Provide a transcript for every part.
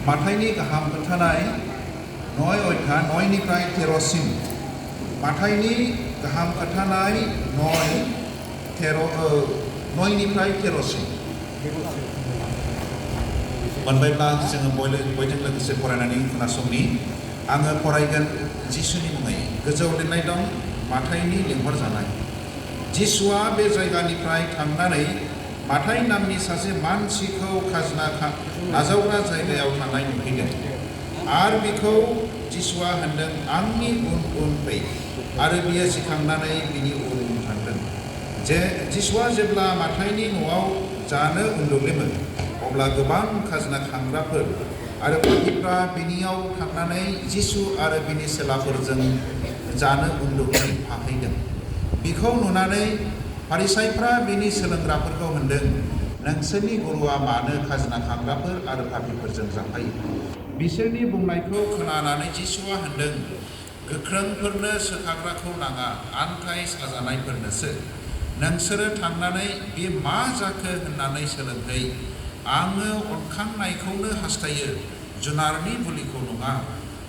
माथाइनि गाहाम खोन्थानाय 9 अध्याय 9 निफ्राय 13 सिम माथाइनि गाहाम खोन्थानाय 9 निफ्राय 13 सिम मोनबायब्ला जोङो बयजों लोगोसे फरायनानै खोनासंनि आङो फरायगोन जिसुनि मुङै गोजौआव लिरनाय दं माथाइनि लिंहरजानाय जिसुआ बे जायगानिफ्राय थांनानै माथाइ नामनि सासे मानसिखौ खाजोना नाजावग्रा जायगायाव थानाय नुहैदों आरो बिखौ जिसुआ होनदों आंनि उन उन फै आरो बियो सिखांनानै बिनि उन उन थांदों जिसुआ जेब्ला माथाइनि न'आव जानो उन्दुदोंमोन अब्ला गोबां खाजोना खांग्राफोर आरो पापिफ्रा बिनियाव थांनानै जिसु आरो बिनि सेलाफोरजों जानो उन्दुनो थाहैदों बिखौ नुनानै फारिसाइफ्रा बिनि सोलोंग्राफोरखौ होनदों नोंसोरनि गुरुआ मानो खाजोना खांग्राफोर आरो पापिफोरजों जाफायो बिसोरनि बुंनायखौ खोनानानै जिसुआ होनदों गोख्रोंफोरनो सोखाग्राखौ नाङा आन्थाइ साजानायफोरनोसो नोंसोरो थांनानै बे मा जाखो होननानै सोलोंहै आङो अनखांनायखौनो हास्थायो जुनारनि बुलिखौ नङा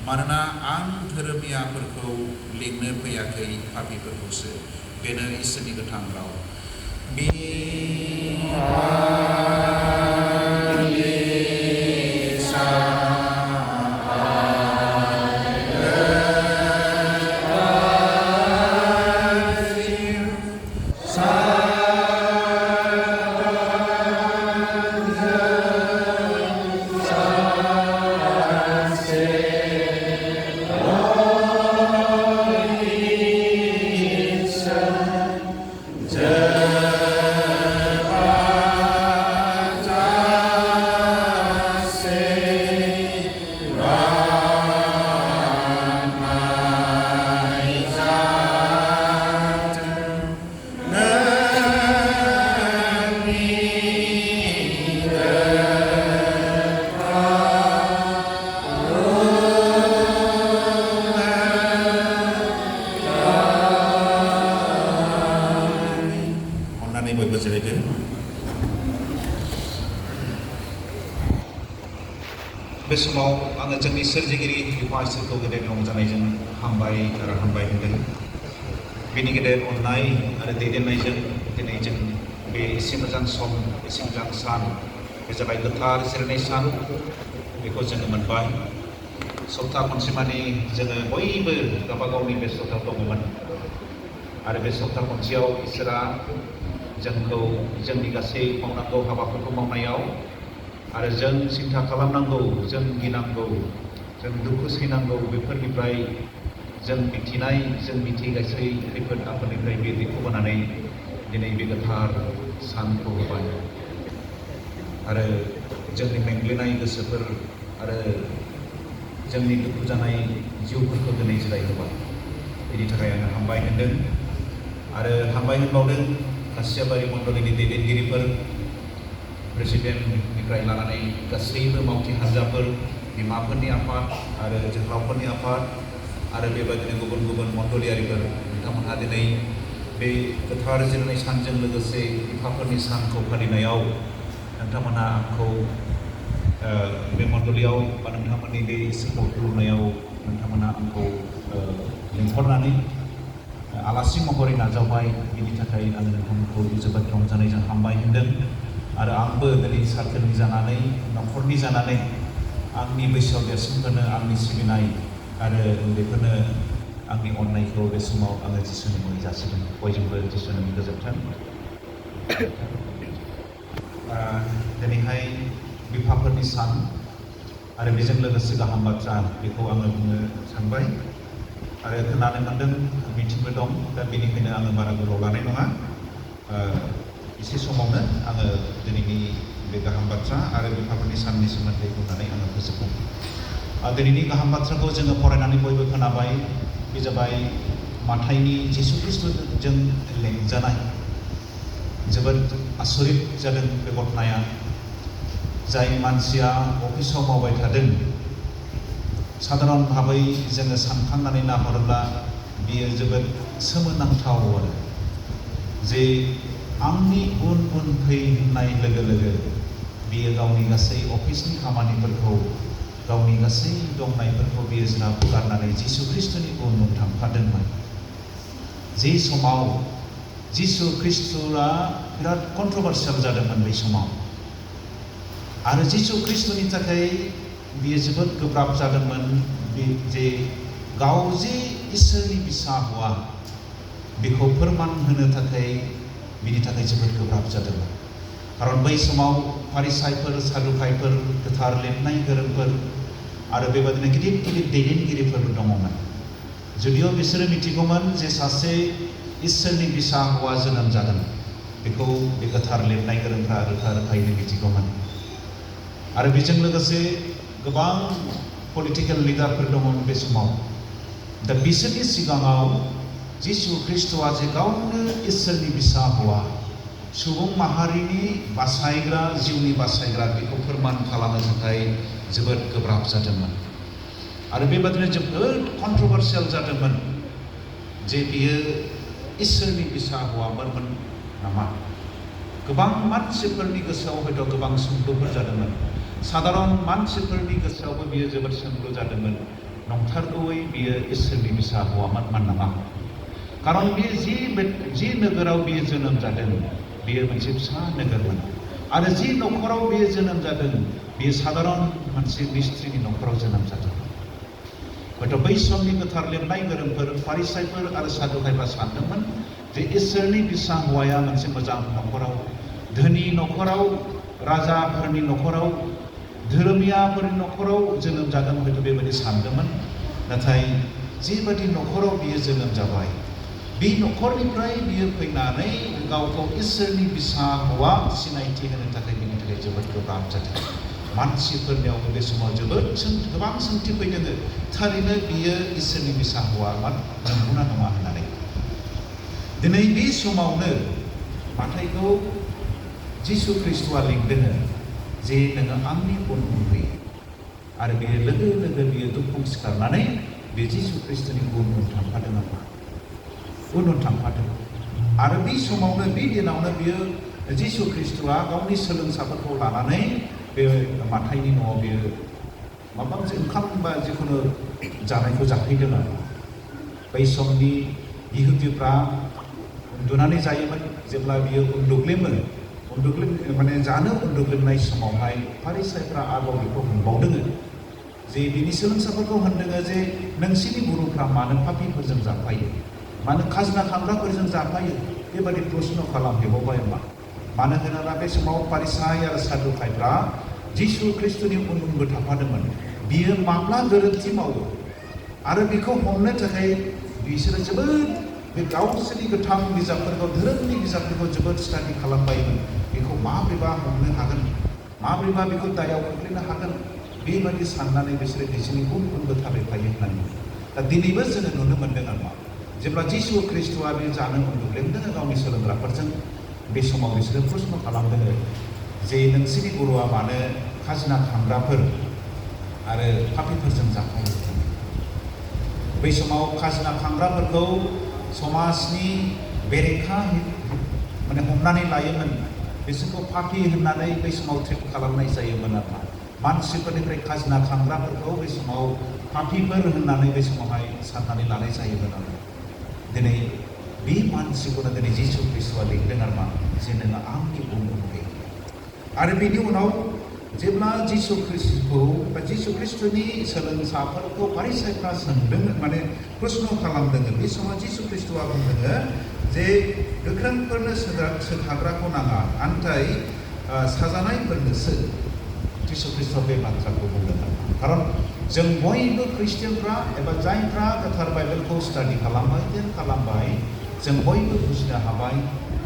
मानोना आं धोरोमियाफोरखौ लिंनो फैयाखै पापिफोरखौसो बेनो इसोरनि गोथां राव बे समाव आङो जोंनि सोरजिगिरि बिफा इसोरखौ गेदेर रंजानायजों हामबाय आरो हामबाय होनदों बेनि गेदेर अननाय आरो दैदेननायजों दिनै जों बे एसे मोजां सम एसे मोजां सान बे जाबाय गोथार जिरायनाय सान बेखौ जोङो मोनबाय सप्ता खनसेमानि जोङो बयबो गावबागावनि बेस्थ'तायाव दङमोन आरो बे सप्ता खनसेयाव इसोरा जोंखौ जोंनि गासै मावनांगौ हाबाफोरखौ मावनायाव आरो जों सिन्था खालामनांगौ जों गिनांगौ जों दुखु सैनांगौ बेफोरनिफ्राय जों मिथिनाय जों मिथिगासै खैफोद आफोदनिफ्राय बे दिखुबोनानै दिनै बे गोथार सानखौ होबाय आरो जोंनि मेंग्लिनाय गोसोफोर आरो जोंनि दुखु जानाय जिउफोरखौ दिनै जिरायहोबाय बेनि थाखाय आङो हामबाय होनदों आरो हामबाय होनबावदों कासियाबारि मण्डलिनि दैदेनगिरिफोर प्रेसिडेन्टनिफ्राय लानानै गासैबो मावथि हान्जाफोर बिमाफोरनि आफाद आरो जोहोलावफोरनि आफाद आरो बेबायदिनो गुबुन गुबुन मण्डलियारिफोर बिथांमोनहा दिनै बे गोथार जिरायनाय सानजों लोगोसे बिफाफोरनि सानखौ फालिनायाव नोंथांमोनहा आंखौ बे मण्डलियाव बा नोंथांमोननि बे इसोरखौ खुलुमनायाव नोंथांमोनहा आंखौ लिंहरनानै आलासि महरै नाजावबाय बिनि थाखाय आङो नोंथांमोनखौ जोबोद रंजानायजों हामबाय होनदों आरो आंबो दिनै सार्केलनि जानानै न'खरनि जानानै आंनि बैसोआव देरसिनफोरनो आंनि सिबिनाय आरो उन्दैफोरनो आंनि अननायखौ बे समाव आङो जिसुनि मुङै जासिदों बयजोंबो जिसुनि मुङै गोजोन्थों दिनैहाय बिफाफोरनि सान आरो बेजों लोगोसे गाहाम बाथ्रा बेखौ आङो बुंनो सानबाय आरो खोनानो मोन्दों मिथिंबो दं दा बेनिखायनो आङो बारा गोबाव लानाय नङा एसे समावनो आङो दिनैनि बे गाहाम बाथ्रा आरो बिफाफोरनि साननि सोमोन्दै बुंनानै आङो फोजोबगोन दिनैनि गाहाम बाथ्राखौ जोङो फरायनानै बयबो खोनाबाय बे जाबाय माथाइनि जिसु ख्रिस्ट'जों लेंजानाय जोबोद आसरित जादों बे घटनाया जाय मानसिया अफिसाव मावबाय थादों साधारन भाबै जोङो सानखांनानै नाहरोब्ला बियो जोबोद सोमोनांथाव आरो जे आंनि उन उन फै होननाय लोगो लोगो बियो गावनि गासै अफिसनि खामानिफोरखौ गावनि गासै दंनायफोरखौ बियो ज्राब गारनानै जिसु ख्रिस्ट'नि उन उन थांफादोंमोन। जे समाव जिसु ख्रिस्ट'आ बिराद कन्ट्रभार्सियेल जादोंमोन बै समाव, आरो जिसु ख्रिस्ट'नि थाखाय बियो जोबोद गोब्राब जादोंमोन जे गाव जे इसोरनि बिसा हौवा बेखौ फोरमान होनो थाखाय बिनि थाखाय जोबोद गोब्राब जादोंमोन। खारन बै समाव फारिसाइफोर, सादुकाइफोर, गोथार लिरनाय गोरोंफोर आरो बेबादिनो गिदिर गिदिर दैदेनगिरिफोर दङमोन। जुदिও बिसोरो मिथिगौमोन जे सासे इसोरनि बिसा हौवा जोनोम जागोन, बेखौ बे गोथार लिरनाय गोरोंफ्रा रोखा रोखायैनो मिथिगौमोन। आरो बेजों लोगोसे गोबां पलिटिकेल लिडारफोर दङमोन बे समाव। दा बिसोरनि सिगाङाव जिसु ख्रिस्ट'आ जे गावनो इसोरनि बिसा हौवा, सुबुं माहारिनि बासायग्रा, जिउनि बासायग्रा, बेखौ फोरमान खालामनो थाखाय जोबोद गोब्राब जादोंमोन। आरो बेबादिनो जोबोद कन्ट्रभार्सियेल जादोंमोन जे बियो इसोरनि बिसा हौवामोन नामा। गोबां मानसिफोरनि गोसोआव हयथ' गोबां सोंलुफोर जादोंमोन। साधारन मानसिफोरनि गोसोआवबो बियो जोबोद सोंलु जादोंमोन, नंथारगौयै बियो इसोरनि बिसा हौवामोन नामा। खारन बियो जि नोगोराव बियो जोनोम जादों बियो मोनसे फिसा नोगोरमोन, आरो जि न'खराव बियो जोनोम जादों बियो साधारन मोनसे मिस्ट्रिनि न'खराव जोनोम जादों। हयथ' बै समनि गोथार लिरनाय गोरोंफोर, फारिसाइफोर आरो सादुकाइफोरा सानदोंमोन जे इसोरनि बिसा हौवाया मोनसे मोजां न'खराव, धोनि न'खराव, राजाफोरनि न'खराव, धोरोमियाफोरनि न'खराव जोनोम जागोन, हयथ' बेबायदि सानदोंमोन। नाथाय जिबायदि न'खराव बियो जोनोम जाबाय, बे न'खरनिफ्राय बियो फैनानै गावखौ इसोरनि बिसा हौवा सिनायथि होनो थाखाय बिनि थाखाय जोबोद गोब्राब जादों। मानसिफोरनियावबो बे समाव जोबोद गोबां सोंथि फैदों, थारैनो बियो इसोरनि बिसा हौवामोन नंगौना नङा होननानै। दिनै बे समावनो माथाइखौ जिसु ख्रिस्ट'आ लिंदों जे नोङो आंनि उन उन फै, आरो बियो लोगो लोगो बियो दुखु सिखारनानै बे जिसु ख्रिस्ट'नि उन उन थांफादों आरो उन उन थांफादों। आरो बे समावनो, बे दिनावनो बियो जिसु ख्रिस्ट'आ गावनि सोलोंसाफोरखौ लानानै बे माथाइनि न'आव बियो माबा मोनसे ओंखाम बा जिखुनु जानायखौ जाफैदों आरो। बै समनि इहुदिफ्रा उन्दुनानै जायोमोन। जेब्ला बियो माने जानो उन्दुग्लोबनाय समावहाय फारिसाइफ्रा आरोबाव बेखौ होनबावदों जे बिनि सोलोंसाफोरखौ होनदों जे नोंसिनि गुरुफ्रा मानो पापीफोरजों जाफायो, मानो खाजोना खांग्राफोरजों जाफायो, बेबादि प्रश्न खालामहैबावबाय मा। मानो होनोब्ला बे समाव फारिसाइ आरो सादुकाइफ्रा जिसु ख्रिस्ट'नि उन उनबो थाफादोंमोन। बियो माब्ला गोरोन्थि मावो आरो बेखौ हमनो थाखाय बिसोरो जोबोद बे गावसोरनि गोथां बिजाबफोरखौ, धोरोमनि बिजाबफोरखौ जोबोद स्टाडि खालामबायोमोन। बेखौ माब्रैबा हमनो हागोन, माब्रैबा बेखौ दायाव खोख्लैनो हागोन, बेबादि साननानै बिसोरो बिसोरनि उन उनबो थाबायफायो होननानै। दा दिनैबो जोङो नुनो मोन्दों आरो मा, जेब्ला जिसु ख्रिस्ट'आ बे जानो उन्दुग्लोबदों गावनि सोलोंग्राफोरजों, बे समाव बिसोरो प्रश्न खालामदों जे नोंसिनि गुरुआ मानो खाजोना खांग्राफोर आरो पापीफोरजों जाफायो। बै समाव खाजोना खांग्राफोरखौ समाजनि बेरेखा माने हमनानै लायोमोन, बिसोरखौ पापी होननानै बै समाव ट्रिट खालामनाय जायोमोन आरो मानसिफोरनिफ्राय खाजोना खांग्राफोरखौ बै समाव पापीफोर होननानै बै समावहाय साननानै लानाय जायोमोन आरो। दिनै बे मानसिखौनो दिनै जिसु ख्रिस्ट'आ लिंदों आरो मा, जे नोङो आंनि उन उन फै। आरो बेनि उनाव जेब्ला जिसु ख्रिस्ट'खौ बा जिसु ख्रिस्ट'नि सोलोंसाफोरखौ फारिसाइफ्रा सोंदों, माने प्रश्न खालामदों, बे समाव जिसु ख्रिस्ट'आ बुंदों जे गोख्रोंफोरनो सोखाग्राखौ नाङा, नाथाय साजानायफोरनोसो। जिसु ख्रिस्ट'आ बे बाथ्राखौ बुंदों। खारन जों बयबो ख्रिस्टियानफ्रा एबा जायफ्रा गोथार बाइबेलखौ स्टाडि खालामबाय, जों बयबो बुजिनो हाबाय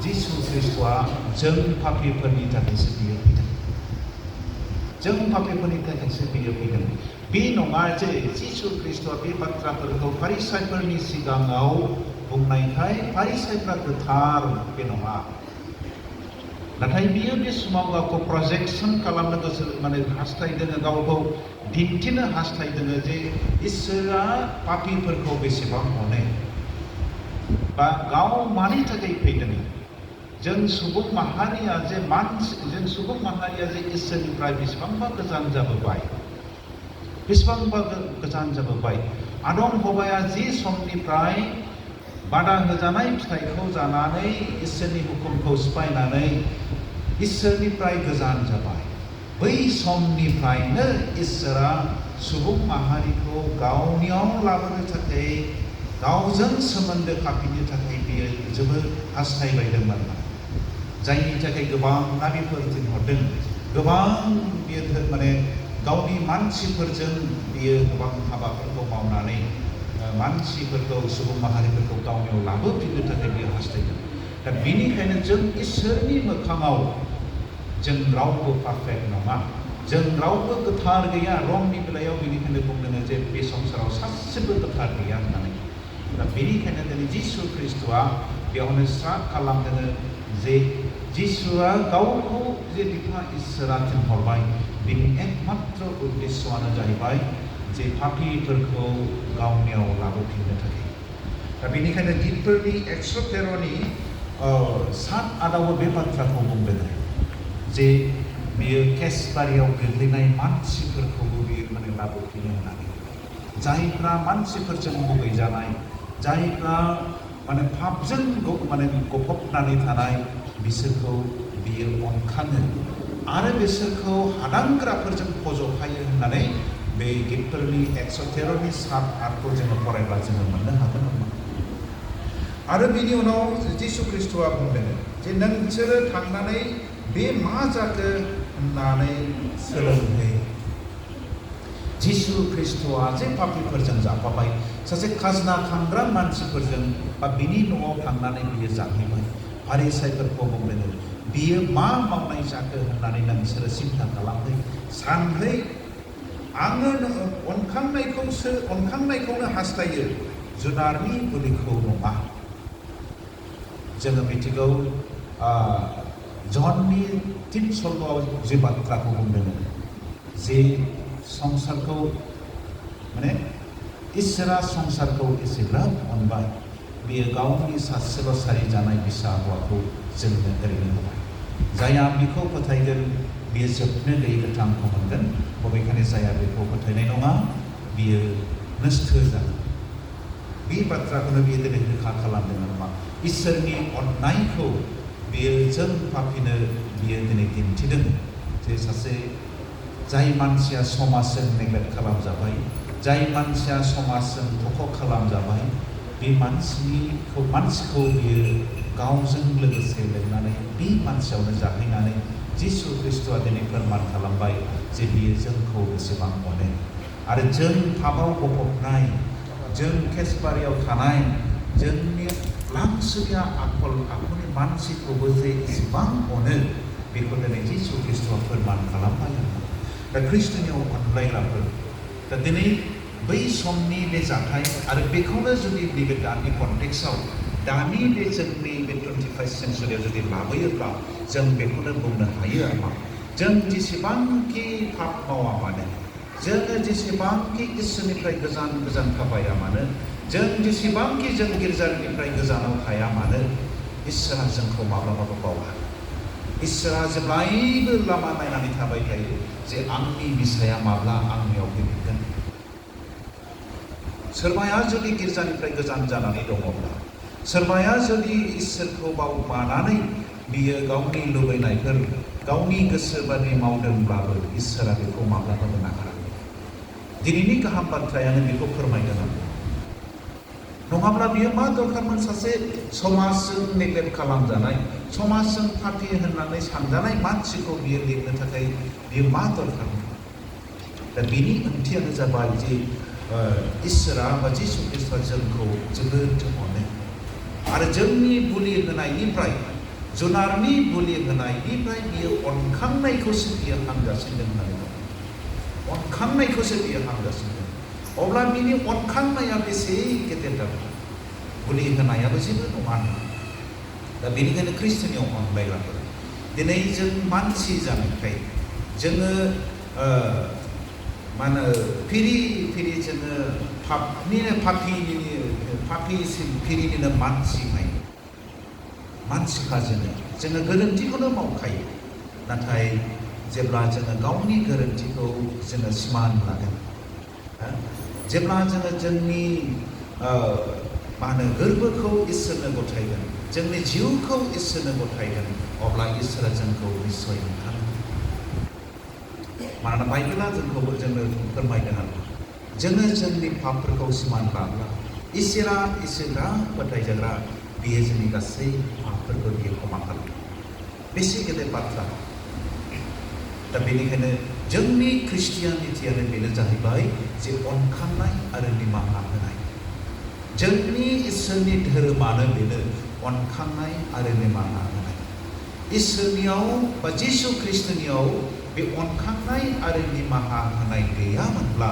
जिसु ख्रिस्ट'आ जों पापीफोरनि थाखायसो बियो फैदों। जों पापीफोरनि थाखायसो बियो फैदों। बे नङा जे जिसु ख्रिस्ट'आ बे बाथ्राफोरखौ फारिसाइफोरनि सिगाङाव बुंनायखाय फारिसाइफ्रा गोथार, बे नङा। नाथाय बियो बे समाव गावखौ प्रजेक्सन खालामनो गोसो, माने हास्थायदों, गावखौ दिन्थिनो हास्थायदों जे इसोरा पापीफोरखौ बेसेबां अने, बा गाव मानि थाखाय फैदों। जों सुबुं माहारिया जे इसोरनिफ्राय बेसेबांबा गोजान जाबोबाय, बेसेबांबा गोजान जाबोबाय आदम हवाया जि समनिफ्राय बादा होजानाय फिथाइखौ जानानै इसोरनि हुकुमखौ सिफायनानै इसोरनिफ्राय गोजान जाबाय बै समनिफ्रायनो इसोरा सुबुं माहारिखौ गावनियाव लाबोनो थाखाय गावजों सोमोन्दो खाफिनो थाखाय बियो जोबोद हास्थायबायदोंमोन जायनि थाखाय गोबां नाबिफोर थिनहरदों गोबां बियो माने गावनि मानसिफोरजों बियो गोबां हाबाफोरखौ मावनानै मानसिफोरखौ सुबुं माहारिफोरखौ गावनियाव लाबोफिननो थाखाय बियो हास्थायदों दा बेनिखायनो जों इसोरनि मोखाङाव जों रावबो पारफेक्ट नङा जों रावबो गोथार गैया रमनि बेलायाव बेनिखायनो बुंदों जे बे संसाराव सासेबो गोथार गैया होननानै दा बेनिखायनो दिनै जिसु ख्रिस्ट'आ बेयावनो स्टार्ट खालामदों जे जिसुआ गावखौ जे बिथाङा इसोरा थिनहरबाय बिनि एकमात्र उद्देश्यआनो जाहैबाय जे पापीफोरखौ गावनियाव लाबोफिननो थाखाय दा बेनिखायनो गितफोरनि 113नि 7 आदावबो बे बाथ्राखौ बुंदों जे बियो केसबारियाव गोग्लैनाय मानसिफोरखौबो बियो माने लाबोफिनो होननानै जायफ्रा मानसिफोरजों मुगैजानाय जायफ्रा माने पापजों माने गफबनानै थानाय बिसोरखौ बियो अनखाङो आरो बिसोरखौ हादांग्राफोरजों फज'फायो होननानै बे गितफोरनि 113नि 7 आटखौ जोङो फरायब्ला जोङो मोननो हागोन नामा आरो बिनि उनाव जिसु ख्रिस्ट'आ बुंदों जे नोंसोरो थांनानै बे मा जाखो होननानै सोलोंहै जिसु ख्रिस्ट'आ जे पापीफोरजों जाफाबाय सासे खाजना खांग्रा मानसिफोरजों बा बिनि न'आव थांनानै बियो जाहैबाय फारिसाइफोरखौ बुंदों बियो मा मावनाय जाखो होननानै नोंसोरो सिन्था खालामहै सानहै आङो अनखांनायखौनो हास्थायो जुनारनि बोलिखौ नङा जोङो मिथिगौ ज'हननि 3 सल'आव जे बाथ्राखौ बुंदों जे संसारखौ माने इसोरा संसारखौ एसेग्राब अनबाय बियो गावनि सासेल' सारि जानाय बिसा हौवाखौ जोंनो ओरैनो होबाय जायहा बिखौ फोथायगोन बियो जोबनो गैयै गोथांखौ मोनगोन बबेखानि जायहा बेखौ फोथायनाय नङा बियो नस्थ' जागोन बे बाथ्राखौनो बियो दिनै रोखा खालामदों नामा इसोरनि अननायखौ बियो जों पापीनो बियो दिनै दिन्थिदों जे सासे जाय मानसिया समाजजों नेग्लेक्ट खालामजाबाय जाय मानसिया समाजजों थख' खालामजाबाय बे मानसिखौ बियो गावजों लोगोसे लिंनानै बे मानसियावनो जाहैनानै जिसु ख्रिस्ट'आ दिनै फोरमान खालामबाय जे बियो जोंखौ बेसेबां अनो आरो जों पापाव गफबनाय जों केसबारियाव थानाय जोंनि लांसुया आखुनि मानसिखौबो जे एसेबां अनो बेखौ दिनै जिसु ख्रिस्ट'आ फोरमान खालामबाय दा ख्रिस्ट'नियाव अनलायग्राफोर दा दिनै बै समनि बे जाथाय आरो बेखौनो जुदि नैबे दानि कन्टेक्सआव दानि बे जोंनि बे 21st सेन्चुरियाव जुदि लाबोयोब्ला जों बेखौनो बुंनो हायो आरोमा जों जेसेबांखि पाप मावा मानो जोङो जेसेबांखि इसोरनिफ्राय गोजान गोजान थाबाया मानो जों जेसेबांखि जों गिर्जानिफ्राय गोजानाव थाया मानो इसोरा जोंखौ माब्लाबाबो बावा इसोरा जेब्लायबो लामा नायनानै थाबाय थायो जे आंनि बिसाया माब्ला आंनियाव फैफिनगोन सोरबाया जुदि गिर्जानिफ्राय गोजान जानानै दङब्ला सोरबाया जुदि इसोरखौ बावमानानै बियो गावनि लुबैनायफोर गावनि गोसो बादि मावदोंब्लाबो इसोरा बेखौ माब्लाबाबो नागारा दिनैनि गाहाम बाथ्रायानो बेखौ फोरमायदों नङाब्ला बियो मा दरकारमोन सासे समाजजों नेग्लेक्ट खालामजानाय समाजजों पापी होननानै सानजानाय मानसिखौ बियो लिरनो थाखाय बियो मा दरकारमोन दा बिनि ओंथियानो जाबाय जे इसोरा बा जिसु ख्रिस्ट'आ जोंखौ जोबोद अनो आरो जोंनि बुलि होनायनिफ्राय जुनारनि बुलि होनायनिफ्राय बियो अनखांनायखौसो बियो हामजासिनदों होननानै बुङो अनखांनायखौसो बियो हामजासिनदों अब्ला बिनि अनखांनाया बेसे गेदेर जागोन बुलि होनायाबो जेबो नङा दा बेनिखायनो ख्रिस्ट'नियाव अनलायग्राफोर दिनै जों मानसि जानायखाय जोङो मा होनो फिरि जोङो फिरिनिनो मानसिखा जोङो गोरोन्थिखौनो मावखायो नाथाय जेब्ला जोङो गावनि गोरोन्थिखौ जोङो सिमान लागोन जेब्ला जोङो जोंनि मा होनो गोर्बोखौ इसोरनो गथायगोन, जोंनि जिउखौ इसोरनो गथायगोन, अब्ला इसोरा जोंखौ निस्सय मोनथारगोन। मानोना बाइबेला जोंनो फोरमायदों जोङो जोंनि पापफोरखौ सिमान लाब्ला इसोरा फोथायजाग्रा, बियो जोंनि गासै पापफोरखौ बियो क्षमा खालामो। बेसे गेदेर बाथ्रा! दा बेनिखायनो जोंनि ख्रिस्टियानिटियानो बेनो जाहैबाय जे अनखांनाय आरो निमाहा होनाय। जोंनि इसोरनि धोरोमानो बेनो अनखांनाय आरो निमाहा होनाय। इसोरनियाव बा जिसु ख्रिस्टनियाव बे अनखांनाय आरो निमाहा होनाय गैयामोनब्ला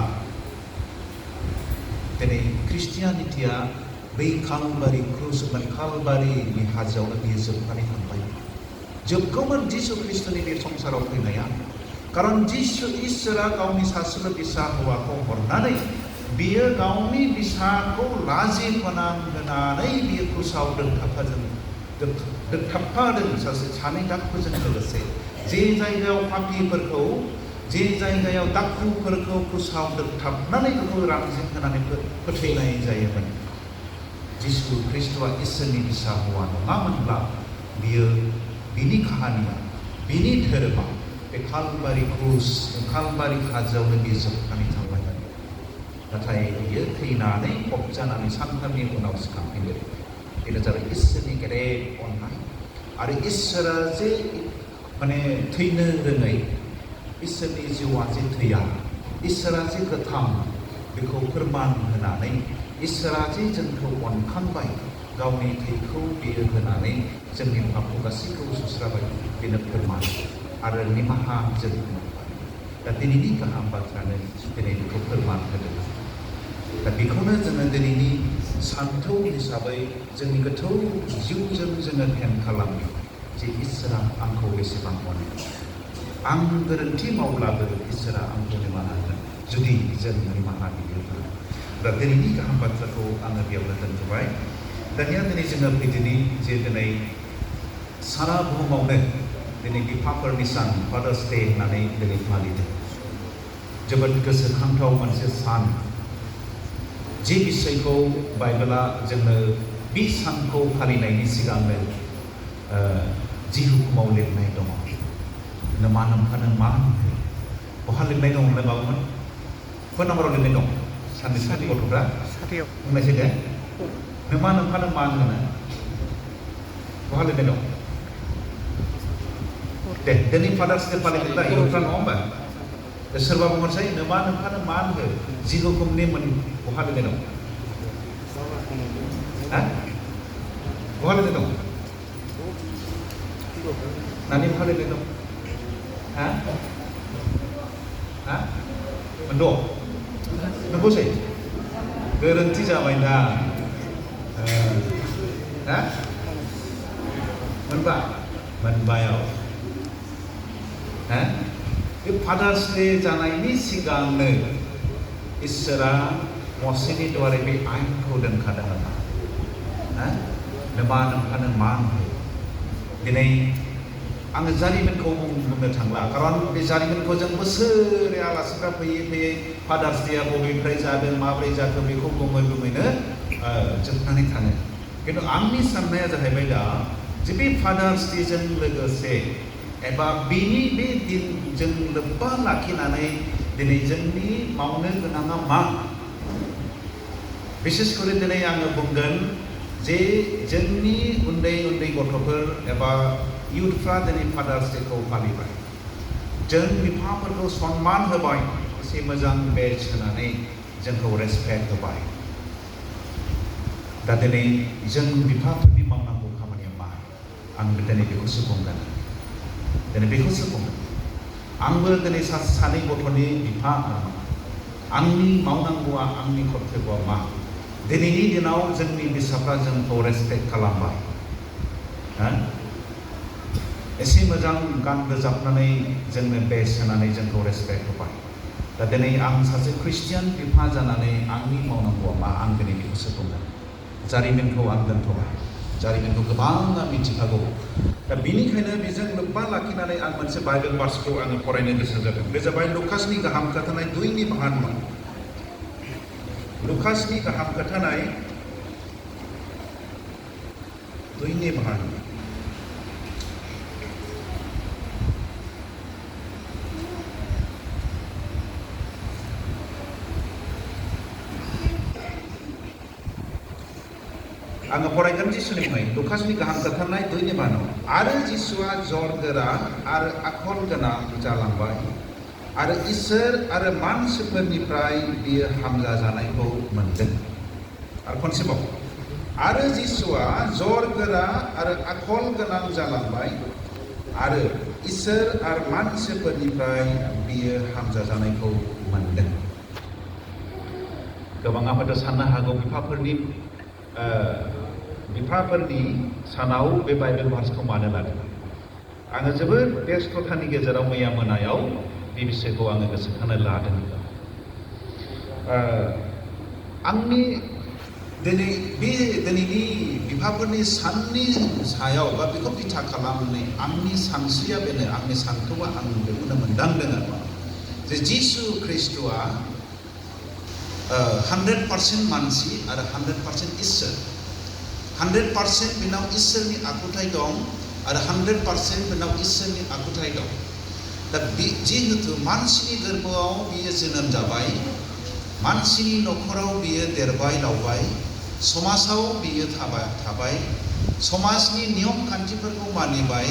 दिनै ख्रिस्टियानिटिया बै कालबारि क्रुस बा कालबारिनि हाजोआवनो बियो जोबनानै थांबाय। जोबगौमोन जिसु ख्रिस्टनि बे संसाराव फैनाया, खारन इसोरा गावनि सासेल' बिसा हौवाखौ हरनानै बियो गावनि बिसाखौ लाजि फोनांहोनानै बियो क्रुसाव दोनथाबफादों सानै दाखुजों लोगोसे। जे जायगायाव पापीफोरखौ, जे जायगायाव दाखुफोरखौ क्रुसाव दोनथाबनानै बेखौ रांजों होनानै फोथैनाय जायोमोन, जिसु ख्रिस्टआ इसोरनि बिसा हौवा नङामोनब्ला बियो बिनि काहानिया, बिनि धोरोमा बे कालबारि क्रुस, कालबारि हाजोआवनो बियो जोबनानै थांबायमोन। नाथाय बियो थैनानै फबजानानै सानथामनि उनाव सिखारफिनदों। बेनो जाबाय इसोरनि गेदेर अननाय। आरो इसोरा जे माने थैनो रोङै, इसोरनि जिउआ जे थैया, इसोरा जे गोथां, बेखौ फोरमान होनानै इसोरा जे जोंखौ अनखांबाय, गावनि थैखौ बियो होनानै जोंनि पापखौ गासैखौबो सुस्राबाय, बेनो फोरमान आरो निमाहा जों मोनबाय। दा दिनैनि गाहाम बाथ्रानो दिनै बेखौ फोरमान होदों। दा बेखौनो जोङो दिनैनि सानथौ हिसाबै जोंनि गोथौ जिउजों जोङो ध्यान खालामो जे इसोरा आंखौ बेसेबां अनो। आं गोरोन्थि मावब्लाबो इसोरा आंखौ निमाहा होगोन जुदि जों निमाहा बियोब्ला। दा दिनैनि गाहाम बाथ्राखौ आङो बेयावनो दोनथ'बाय। दानिया दिनै जोङो फैदिनि जे दिनै सारा बुहुमावनो दिनै बिफाफोरनि सान, फादार्स डे होननानै दिनै फालिदों। जोबोद गोसोखांथाव मोनसे सान, जे बिसयखौ बाइबेला जोंनो बे सानखौ फालिनायनि सिगांनो जि हुकुमाव लिरनाय दङ। नोमा नोम्फानो मान हो। बहा लिरनाय दं होनलाय माबामोन? फन नाम्बाराव लिरनाय दं। सानैसोनि गथ'फ्रा बुंनायसै दे। नोमा नोम्फानो मान होनो बहा लिरनाय दं? दे दिनै फादार्स डे फालिदों दा इयुनफ्रा नङा होमबा? सोरबा बुंहरसै नोमा नोम्फानो मान हो, जि हुकुमनि बहा लिरनाय दं? बहा लिरनाय दं? नानि बहा लिरनाय दं? मोनद' नंगौसै? गोरोन्थि जाबाय दा। मोनबा? मोनबायाव बे फादार्स डे जानायनि सिगांनो इसोरा मसेनि द्वारै बे आयेनखौ दोनखादों आरोना। नोमा नोम्फानो मान हो। दिनै आङो जारिमिनखौ बुंनो थांला, खारन बे जारिमिनखौ जों बोसोरे आलासिफ्रा फैयै फादार्स डेआ बबेनिफ्राय जादों, माब्रै जाखो बेखौ बुङैनो जोबनानै थाङो। खिन्थु आंनि साननाया जाहैबाय दा जे बे फादार्स डेजों लोगोसे एबा बेनि बे दिनजों लोब्बा लाखिनानै दिनै जोंनि मावनो गोनाङा मा? बिसेसकरि दिनै आङो बुंगोन जे जोंनि उन्दै गथ'फोर एबा इयुथफ्रा दिनै फादार्स डेखौ फालिबाय। जों बिफाफोरखौ सनमान होबाय, एसे मोजां बेच होनानै जोंखौ रेसपेक्ट होबाय। दा दिनै जों बिफाफोरनि मावनांगौ खामानिया मा? आं दिनै बेखौसो बुंगोन। दिनै बेखौसो बुंगोन। आंबो दिनै सानै गथ'नि बिफा, आंनि मावनांगौआ, आंनि कर्तब्यआ मा? दिनैनि दिनाव जोंनि बिसाफ्रा जोंखौ रेसपेक्ट खालामबाय। एसे मोजां गान रोजाबनानै जोंनो बेस होनानै जोंखौ रेसपेक्ट होबाय। दा दिनै आं सासे ख्रिस्टियान बिफा जानानै आंनि मावनांगौआ मा? आं दिनै बेखौसो बुंगोन। जारिमिनखौ आं दोनथ'बाय। जारिमिनखौ गोबाङा मिथिखागौ। दा बेनिखायनो बेजों लोब्बा लाखिनानै आं मोनसे बाइबेल भार्सखौ आङो फरायनो गोसो जादों। बे जाबाय लुकासनि गाहाम खोथानाय 2:52। लुकासनि गाहाम खोथानाय 2 बाहागो आङो फरायगोन जिसुनिफ्राय लुकासनि गाहाम खोथानाय 2 बाहागो आरो जिसुआ जर गोरा आरो आखल गोनां जालांबाय आरो इसोर आरो मानसिफोरनिफ्राय बियो हामजा जानायखौ मोनदों आरो खनसेबाव आरो जिसुआ जर गोरा आरो आखल गोनां जालांबाय आरो इसोर आरो मानसिफोरनिफ्राय बियो हामजा जानायखौ मोनदों गोबाङा हयथ' साननो हागौ बिफाफोरनि सानाव बे बाइबेल भार्सखौ मानो लादों आङो जोबोद बेस्थ'थानि गेजेराव मैया मोनायाव बे बिषयखौ आङो गोसोखांनो लादों आंनि दिनैनि बिफाफोरनि साननि सायाव बा बेखौ बिथा खालामनानै आंनि सानस्रिया बेनो आंनि सान्थौआ आं बेखौनो मोनदांदों आरो जे जिसु ख्रिस्ट'आ 100% मानसि आरो 100% इसोर 100% बेनाव इसोरनि आखुथाय दं आरो 100% बेनाव इसोरनि आखुथाय दं दा जिहेतु मानसिनि गोरबोआव बियो जोनोम जाबाय मानसिनि न'खराव बियो देरबाय लावबाय समाजाव बियो थाबाय समाजनि नियम खान्थिफोरखौ मानिबाय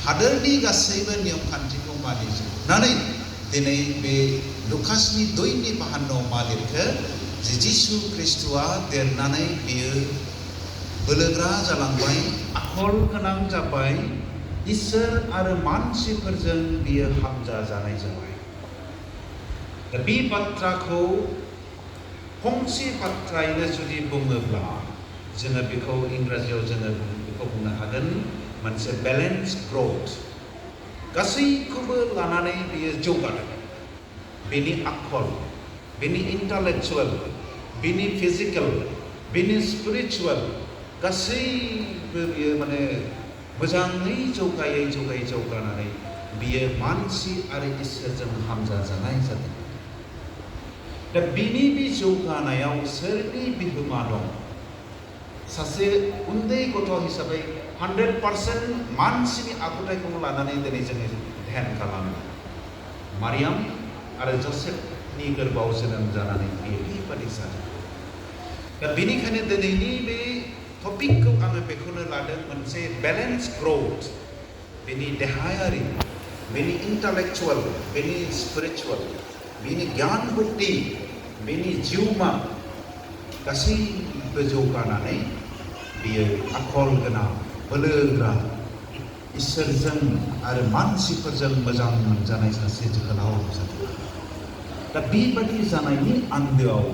हादोरनि गासैबो नियम खान्थिखौ मानिजोबनानै दिनै बे लुकासनि 2 बाहागोआव मा लिरखो जे जिसु ख्रिस्ट'आ देरनानै बियो बोलोग्रा जालांबाय आखल गोनां जाबाय इसोर आरो मानसिफोरजों बियो हामजा जानाय जाबाय दा बे बाथ्राखौ फंसे बाथ्रायैनो जुदि बुङोब्ला जोङो बेखौ इंराजियाव जोङो बेखौ बुंनो हागोन मोनसे बेलेन्स ग्रथ गासैखौबो लानानै बियो जौगादों बेनि आखल बेनि इन्टालेक्चुएल बेनि फिजिकेल बेनि स्पिरिचुएल गासैबो बियो माने मोजाङै जौगानानै बियो मानसि आरो इसोरजों हामजा जानाय जादों दा बिनि बे जौगानायाव सोरनि बिहोमा दं सासे उन्दै गथ' हिसाबै 100% मानसिनि आखुथायखौ लानानै दिनै जोङो ध्यान खालामो मारियाम आरो जसेफनि गोरबोआव जोनोम जानानै बियो बेबादि जादों दा बेनिखायनो दिनैनि बे टपिकखौ आङो बेखौनो लादों मोनसे बेलेन्स ग्रथ बेनि देहायारि बेनि इन्टालेक्चुएल बेनि स्पिरिचुएल बेनि गियान बुद्धि बेनि जिउमा गासैबो जौगानानै बियो आखल गोनां बोलोग्रा इसोरजों आरो मानसिफोरजों मोजां मोनजानाय सासे जोहोलाव जादों दा बेबादि जानायनि आन्दोआव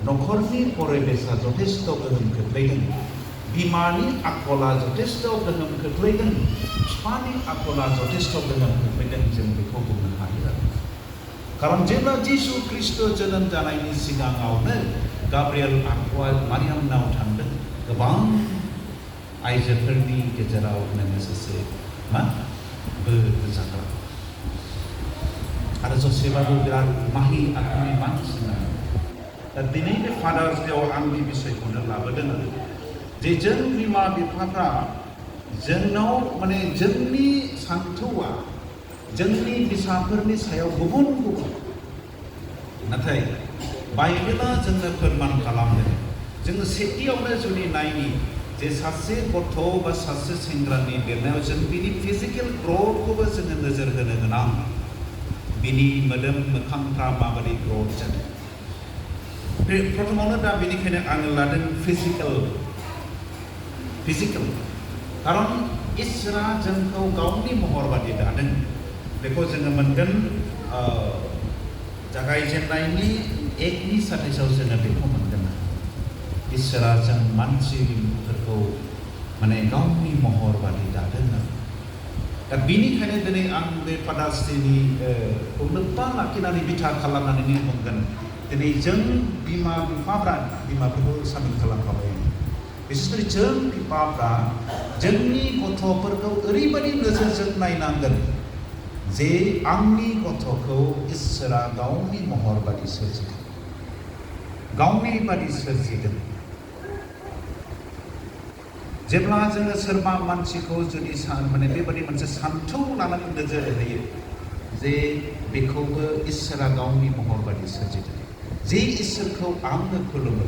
न'खरनि परिबेसा जथेस्थ' गोहोम खोख्लैदों बिमानि आखला जथेस्थ' गोहोम खोख्लैदों बिफानि आखला जथेस्थ' गोहोम खोख्लैदों जों बेखौ बुंनो हायो खारन जेब्ला जिसु ख्रिस्ट' जोनोम जानायनि सिगाङावनो गाब्रिएल आखुआ मारियामनाव थांदों गोबां आइजोफोरनि गेजेराव नोङो सासे बोर जाग्रा आरो जसेबाबो बिराद माहि आखुनि मानसिमोन दा दिनै बे फादार्स डेआव आं बे बिषयखौनो लाबोदों जे जों बिमा बिफाफ्रा जोंनाव माने जोंनि सान्थौआ जोंनि फिसाफोरनि सायाव गुबुन नाथाय बाइबेला जोंनो फोरमान खालामदों जोङो सेथियावनो जुदि नायनि जे सासे गथ' बा सासे सेंग्रानि देरनायाव जों बिनि फिजिकेल ग्रथखौबो जोङो नोजोर होनो गोनां बिनि मोदोम मोखांफ्रा माबायदि ग्रथ जादों बे प्रथमावनो दा बेनिखायनो आङो लादों फिजिकेल खारन इसोरा जोंखौ गावनि महर बादि दादों बेखौ जोङो मोनगोन जागायजेननायनि 1नि साथाइसआव जोङो बेखौ मोनगोन इसोरा जों मानसिफोरखौ माने गावनि महर बादि दादों दा बेनिखायनो दिनै आं बे फादार्स डेनि लोब्बा लाखिनानै बिथा खालामनानै बुंगोन दिनै जों बिमाफोरखौ सामिल खालामखाबाय बिसेसकरि जों बिफाफ्रा जोंनि गथ'फोरखौ ओरैबायदि नोजोरजों नायनांगोन जे आंनि गथ'खौ इसोरा गावनि महर बादि सोरजिदों गावनि बादि सोरजिदों जेब्ला जोङो सोरबा मानसिखौ जुदि माने बेबादि मोनसे सान्थौ लानानै नोजोर होयो जे बेखौबो इसोरा गावनि महर बादि सोरजिदों जे इसोरखौ आङो खुलुमो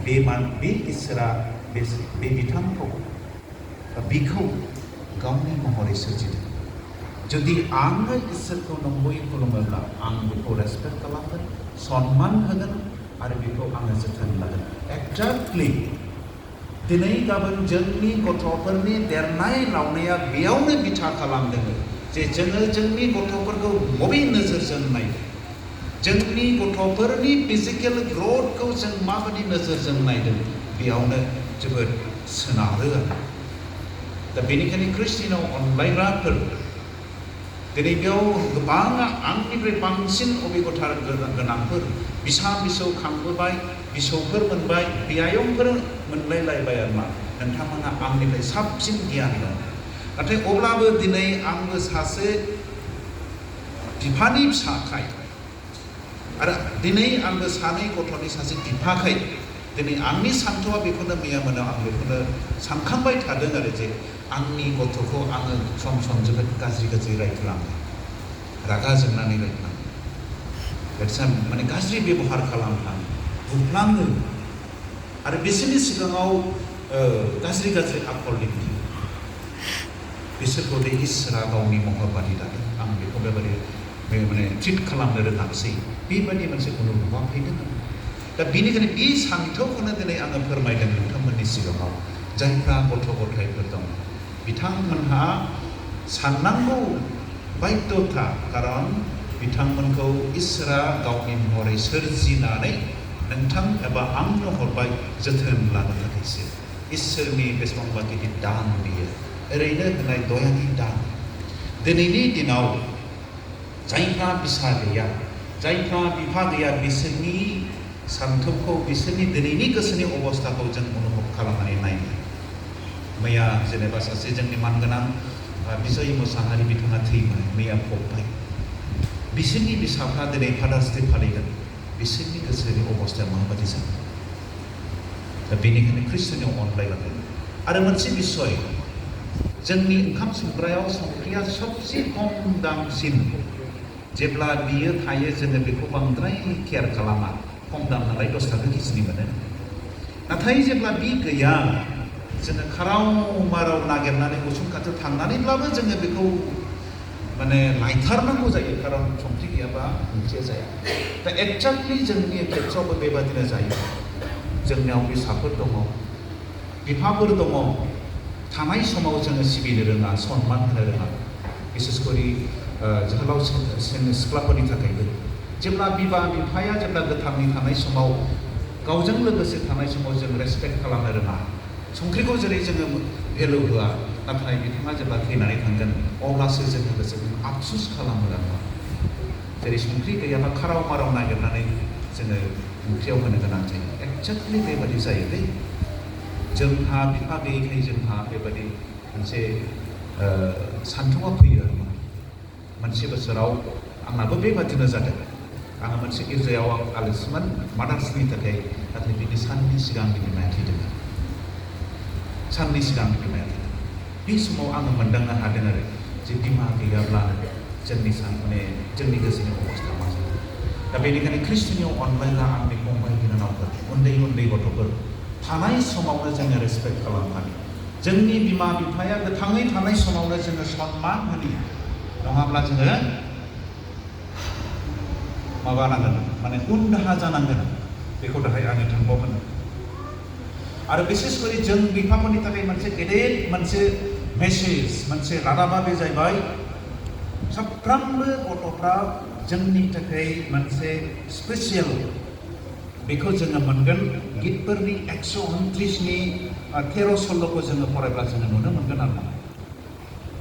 बे इसोरा बे बिथांखौ बिखौ गावनि महरै सोरजिदों जुदि आङो इसोरखौ नंगुबै खुलुमोब्ला आं बेखौ रेसपेक्ट खालामगोन सन्मान होगोन आरो बेखौ आङो जोथोन लागोन एक्जेक्टलि दिनै गाबोन जोंनि गथ'फोरनि देरनाय लावनाया बेयावनो बिथा खालामदों जे जोङो जोंनि गथ'फोरखौ बबे नोजोरजों नायदों जोंनि गथ'फोरनि फिजिकेल ग्रथखौ जों माबायदि नोजोरजों नायदों बेयावनो जोबोद सोनारो दा बेनिखायनो ख्रिस्टियानाव अनलायग्राफोर दिनै बेयाव गोबां आंनिफ्राय बांसिन अबिगथा गोनांफोर बिसा बिसौ खांबोबाय बिसौफोर मोनबाय बियायंफोर मोनलायलायबाय आरोमा नोंथांमोना आंनिफ्राय साबसिन गियान दं नाथाय अब्लाबो दिनै आंबो सासे बिफानि फिसाखाय आरो दिनै आंबो सानै गथ'नि सासे बिफाखाय दिनै आंनि सान्थौआ बेखौनो मैया मोनो आं बेखौनो सानखांबाय थादों आरो जे आंनि गथ'खौ आङो सम सम जोबोद गाज्रि रायफ्लाङो रागा जोंनानै रायफ्लाङो माने गाज्रि बेबहार खालामफ्लाङो बुफ्लाङो आरो बिसोरनि सिगाङाव गाज्रि आखल दिन्थियो बिसोरखौ दे इसोरा गावनि महर बादि दादों आं बेखौ बेबादि माने ट्रिट खालामनो रोङासै बेबायदि मोनसे अनुभबा फैदों दा बेनिखायनो बे सान्थौखौनो दिनै आङो फोरमायदों नोंथांमोननि सिगाङाव जायफ्रा गथ' गथायफोर दं बिथांमोनहा साननांगौ बायध'था खारन बिथांमोनखौ इसोरा गावनि महरै सोरजिनानै नोंथां एबा आंनो हरबाय जोथोन लानो थाखायसो इसोरनि बेसेबांबा गिदिर दान बियो ओरैनो होनाय दयानि दान दिनैनि दिनाव जायफ्रा बिसा गैया जायफ्रा बिफा गैया बिसोरनि सान्थौखौ बिसोरनि दिनैनि गोसोनि अबस्थाखौ जों अनुभब खालामनानै नायनो मैया जेनेबा सासे जोंनि मानगोनां बिजय मोसाहारि बिथाङा थैबाय मैया फबबाय बिसोरनि बिसाफ्रा दिनै फादार्स डे फालिगोन बिसोरनि गोसोनि अबस्थाया माबायदि जागोन दा बेनिखायनो ख्रिस्टियानाव अनलायनांगोन आरो मोनसे बिसय जोंनि ओंखाम संग्रायाव संख्रिया सबसे खम दामसिन जेब्ला बियो थायो जोङो बेखौ बांद्राय केयार खालामा खम दाम नालाय 10 थाखा केजिनि मोनो नाथाय जेब्ला बि गैया जोङो खाराव माराव नागिरनानै उसुं खाथियाव थांनानैब्लाबो जोङो बेखौ माने लायथारनांगौ जायो खारन संख्रि गैयाबा ओंख्रिया जाया दा एक्जेक्टलि जोंनि खेथ्रआवबो बेबादिनो जायो जोंनियाव बिसाफोर दङ बिफाफोर दङ थानाय समाव जोङो सिबिनो रोङा सन्मान होनो रोङा बिसेसकरि जोहोलाव सिख्लाफोरनि थाखायबो जेब्ला बिमा बिफाया जेब्ला गोथाङै थानाय समाव गावजों लोगोसे थानाय समाव जों रेसपेक्ट खालामनो रोङा संख्रिखौ जेरै जोङो भेलु होआ नाथाय बिथाङा जेब्ला थैनानै थांगोन अब्लासो जोङो गोसोखौ आफसुस खालामो आरो जेरै संख्रि गैयाबा खाराव माराव नागिरनानै जोङो ओंख्रियाव होनो गोनां जायो एक्जेक्टलि बेबादि जायो दै जोंहा बिफा गैयैखाय जोंहा बेबादि मोनसे सान्थौआ फैयो आरो मोनसे बोसोराव आंनाबो बेबादिनो जादों आङो मोनसे गिर्जायाव आं आलासिमोन मादार्सनि थाखाय नाथाय बिनि साननि सिगां बिमाया थैदों साननि सिगां बिमाया थैदों बे समाव आङो मोनदांनो हादों आरो जे बिमा गैयाब्ला जोंनि माने जोंनि गोसोनि अबस्था मा जायो दा बेनिखायनो ख्रिस्टियानाव अनलायग्रा आंनि फंबाय बिनानावफोर उन्दै गथ'फोर थानाय समावनो जोङो रेसपेक्ट खालामनानै जोंनि बिमा बिफाया गोथाङै थानाय समावनो जोङो सन्मान होनो नङाब्ला जोङो माबानांगोन माने उन दाहा जानांगोन बेखौ दाहाय आङो थांबावगोन आरो बिसेसकरि जों बिफाफोरनि थाखाय मोनसे गेदेर मोनसे मेसेज मोनसे रादाबा बे जाहैबाय साफ्रोमबो गथ'फ्रा जोंनि थाखाय मोनसे स्पेसियेल बेखौ जोङो मोनगोन गितफोरनि 129नि 13-16खौ जोङो फरायब्ला जोङो नुनो मोनगोन आरो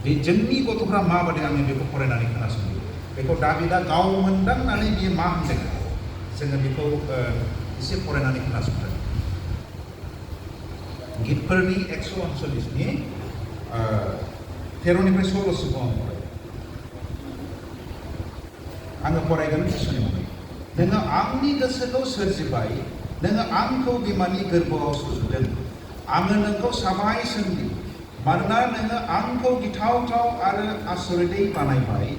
बे जोंनि गथ'फ्रा माबादि आङो बेखौ फरायनानै खोनासङो बेखौ दाबिदा गाव मोनदांनानै बियो मा होनदों जोङो बेखौ एसे फरायनानै खोनासंदों गितफोरनि 139नि 13निफ्राय 16सिमखौ आङो फरायगोन जिसुनि मुङै नोङो आंनि गोसोखौ सोरजिबाय, नोङो आंखौ बिमानि गोरबोआव सुजुदों, आङो नोंखौ साबाय सोंदि, मानोना नोङो आंखौ गिथावथाव आरो आसरितै बानायबाय,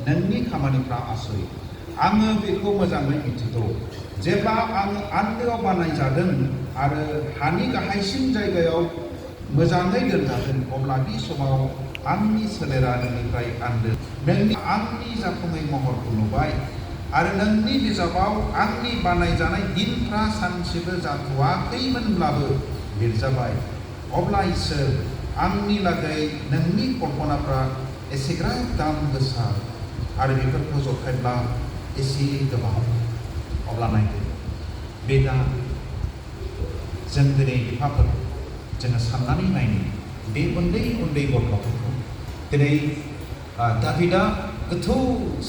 नोंनि खामानिफ्रा आसरित, आङो बेखौ मोजाङै मिथिगौ। जेब्ला आङो आन्दोआव बानायजादों आरो हानि गाहायसिन जायगायाव मोजाङै दोनजादों, अब्ला बे समाव आंनि सोलेरा नोंनिफ्राय आन्दो नोंनि आंनि जाफुङै महरखौ नुबाय आरो नोंनि बिजाबाव आंनि बानायजानाय दिनफ्रा सानसेबो जाथ'वाखैमोनब्लाबो लिरजाबाय। अब्ला इसोर, आंनि लागै नोंनि कल्पनाफ्रा एसेग्राब दाम गोसा आरो बेफोरखौ जथायब्ला एसे गोबाव। अब्ला नायदो, बे दा जों दिनै बिफाफोर जोङो साननानै नायनो बे उन्दै उन्दै गथ'फोरखौ दिनै दाभिदा गोथौ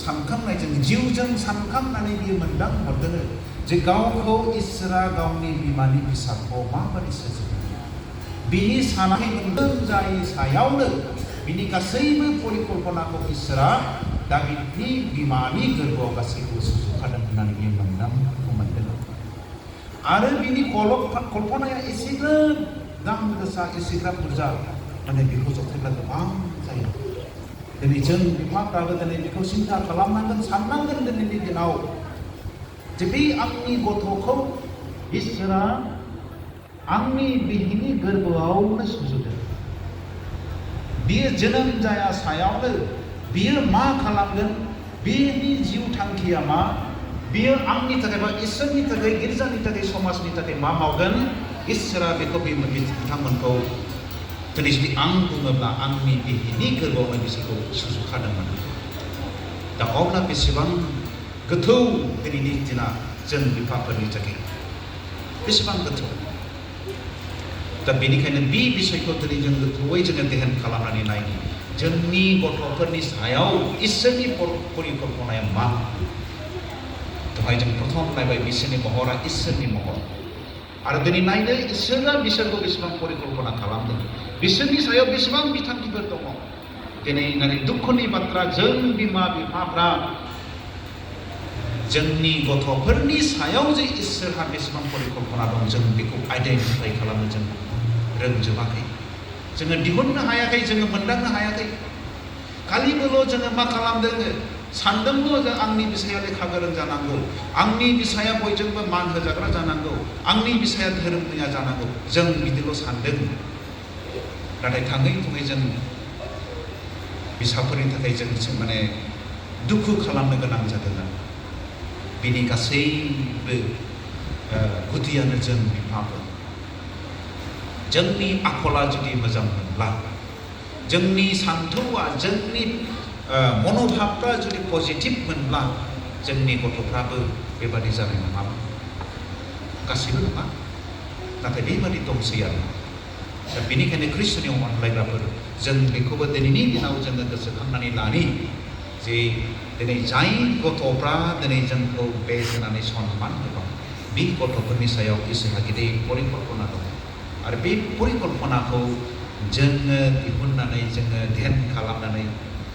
सानखांनायजों जिउजों सानखांनानै बियो मोनदां हरदों जे गावखौ इसोरा गावनि बिमानि फिसाखौ माबोरै सोरजिदों। बिनि साननानै मोनदों जाय सायावनो बिनि गासैबो परिकल्पनाखौ इसोरा दाभिदनि बिमानि गोरबोआव गासैखौबो सुजुखादों होननानै बियो मोनदांखौ मोनदों। आरो बिनि कल्पनाया एसेग्राब दाम गोसा, एसेग्राब बुरजा, माने बेखौ जथायब्ला गोबां जायो। दिनै जों बिफाफ्राबो दिनै बेखौ सिन्था खालामनांगोन, साननांगोन दिनैनि दिनाव जे बे आंनि गथ'खौ इसोरा आंनि बिहिनि गोरबोआवनो सुजुदों। बियो जोनोम जाया सायावनो बियो मा खालामगोन, बिनि जिउ थांखिया मा, बियो आंनि थाखाय बा इसोरनि थाखाय, गिर्जानि थाखाय, समाजनि थाखाय मा मावगोन, इसोरा बेखौ बिथांमोनखौ दिनै जुदि आं बुङोब्ला आंनि बिहिनि गोरबोआवनो बिसोरखौ सुजुखादोंमोन। दा अब्ला बेसेबां गोथौ दिनैनि दिना जों बिफाफोरनि थाखाय बेसेबां गोथौ। दा बेनिखायनो बे बिषयखौ दिनै जों गोथौयै जोङो ध्यान खालामनानै नायनो, जोंनि गथ'फोरनि सायाव इसोरनि परिकल्पनाया मा। दहाय जों प्रथम नायबाय बिसोरनि महरा इसोरनि महर, आरो दिनै नायनो इसोरा बिसोरखौ बेसेबां परिकल्पना खालामदों, बिसोरनि सायाव बेसेबां बिथांखिफोर दङ। दिनै नाथाय दुखुनि बाथ्रा, जों बिमा बिफाफ्रा जोंनि गथ'फोरनि सायाव जे इसोरहा बेसेबां परिकल्पना दं, जों बेखौ आइडेन्टिफाइ खालामनो जों रोंजोबाखै, जोङो दिहुननो हायाखै, जोङो मोनदांनो हायाखै। खालिबोल' जोङो मा खालामदों, सानदोंल' जों आंनि बिसाया लेखा गोरों जानांगौ, आंनि बिसाया बयजोंबो मान होजाग्रा जानांगौ, आंनि बिसाया धोरोमनिया जानांगौ, जों बिदिल' सानदों। नाथाय थाङै थुङै जों बिसाफोरनि थाखाय जों माने दुखु खालामनो गोनां जादों। बिनि गासैबो गुदियानो जों बिफाफोर। जोंनि आखला जुदि मोजां मोनब्ला, जोंनि सान्थौआ, जोंनि मनोभाबफ्रा जुदि पजिटिभ मोनब्ला, जोंनि गथ'फ्राबो बेबादि जानाय नङामोन। गासैबो नङा, नाथाय बेबादि दंसै आरो। दा बेनिखायनो ख्रिस्ट'नि अनलायग्राफोर, जों बेखौबो दिनैनि दिनाव जोङो गोसोखांनानै लानि जे दिनै जाय गथ'फ्रा दिनै जोंखौ बे होनानै सनमान होदों, बे गथ'फोरनि सायाव इसोरहा गिदिर परिकल्पना दं। आरो बे परिकल्पनाखौ जोङो दिहुननानै, जोङो ध्यान खालामनानै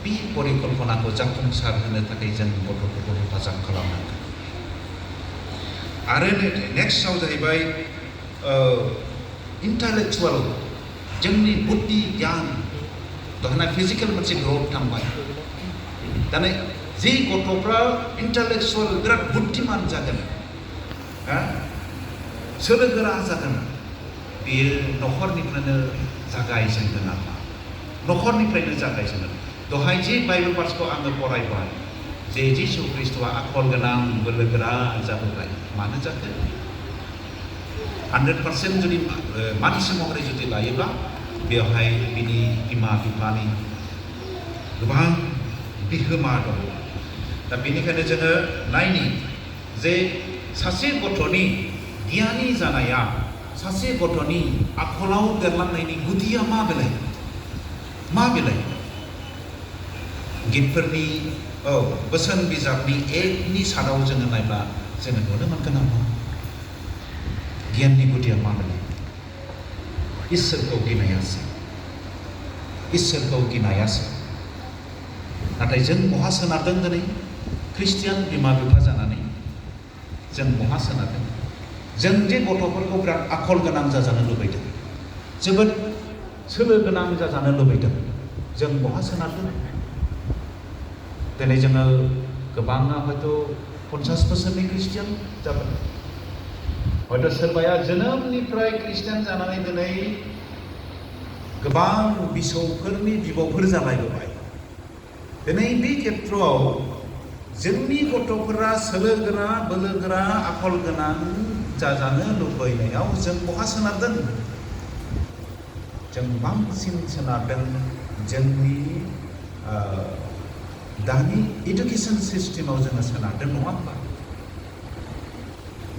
बे परिकल्पनाखौ जाफुंसार होनो थाखाय जों गथ'फोरखौ हेफाजाब खालामनांगोन। आरो नेक्स्टआव जाहैबाय इन्टालेक्चुवेल, जोंनि बुद्धि गियान। दहायना फिजिकेल मोनसे ग्रथ थांबाय, दाना जे गथ'फ्रा इन्टालेक्चुवेल बिराद बुद्धिमान जागोन, सोलो गोरा जागोन, बेयो न'खरनिफ्रायनो जागायजेनगोन आरो न'खरनिफ्रायनो जागायजेनगोन। दहाय जे बाइबेल पार्सखौ आङो फरायबाय जे जिसु ख्रिस्ट'आ आखल गोनां, बोलो गोरा जाबोबाय। मानो जाखो? 100% जुदि मानसि महरै जुदि लायोब्ला बेवहाय बिनि बिमा बिफानि गोबां बिहोमा दं। दा बेनिखायनो जोङो नायनि जे सासे गथ'नि गियानि जानाया, सासे गथ'नि आखलाव देरलांनायनि गुदिया मा बेलाय? मा बेलाय? गितफोरनि बोसोन बिजाबनि 1नि सादाव जोङो नायब्ला जोङो नुनो मोनगोन नामा? गियाननि गुदिया मा बेलाय? इसोरखौ गिनायासो, इसोरखौ गिनायासो। नाथाय जों बहा सोनारदों दिनै ख्रिस्टियान बिमा बिफा जानानै? जों बहा सोनारदों जों जे गथ'फोरखौ बिराद आखल गोनां जाजानो लुबैदों जोबोद सोलो गोनां जाजानो लुबैदों जों बहा सोनारदों दिनै जोङो गोबाङा हयथ' 50 बोसोरनि ख्रिस्टियान जाबाय हयथ' सोरबाया जोनोमनिफ्राय ख्रिस्टियान जानानै दिनै गोबां बिसौफोरनि बिबौफोर जालायबोबाय दिनै बे खेत्रआव जोंनि गथ'फोरा सोलो गोरा बोलो गोरा आखल गोनां जाजानो लुबैनायाव जों बहा सोनारदों जों बांसिन सोनारदों जोंनि दानि एडुकेशन सिस्टेमाव जोङो सोनारदों नङा होनबा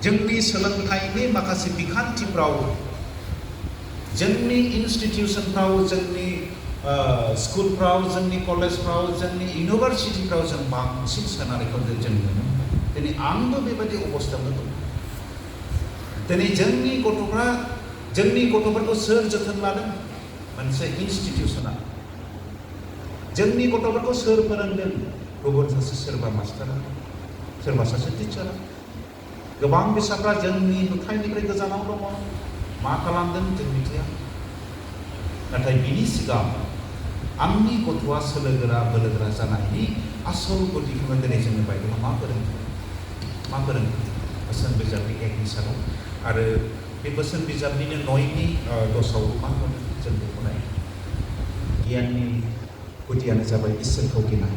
जोंनि सोलोंथाइनि माखासे बिखान्थिफ्राव जोंनि इनस्टिटिउसनफ्राव जोंनि स्कुलफ्राव जोंनि कलेजफ्राव जोंनि इउनिभारसिटिफ्राव जों बांसिन सोनारनायखौ जों नुनो मोनो दिनै आंबो बेबायदि अबस्थायावनो दं दिनै जोंनि गथ'फोरखौ सोर जोथोन लादों मोनसे इनस्टिटिउसना जोंनि गथ'फोरखौ सोर फोरोंदों गुबुन सासे सोरबा मास्टारा सोरबा सासे टिचारा गोबां बिसाफ्रा जोंनि नुथाइनिफ्राय गोजानाव दङ मा खालामदों जों मिथिया नाथाय बिनि सिगां आंनि गथ'आ सोलो गोरा बोलो गोरा जानायनि आसल गुदिखौनो दिनै जोंनि बाइबेलाव मा फोरोंदों बोसोन बिजाबनि 1 सानाव आरो बे बोसोन बिजाबनिनो 9नि 10आव मा होनो जों बेखौ नाय गियाननि गुदियानो जाबाय इसोरखौ गिनाय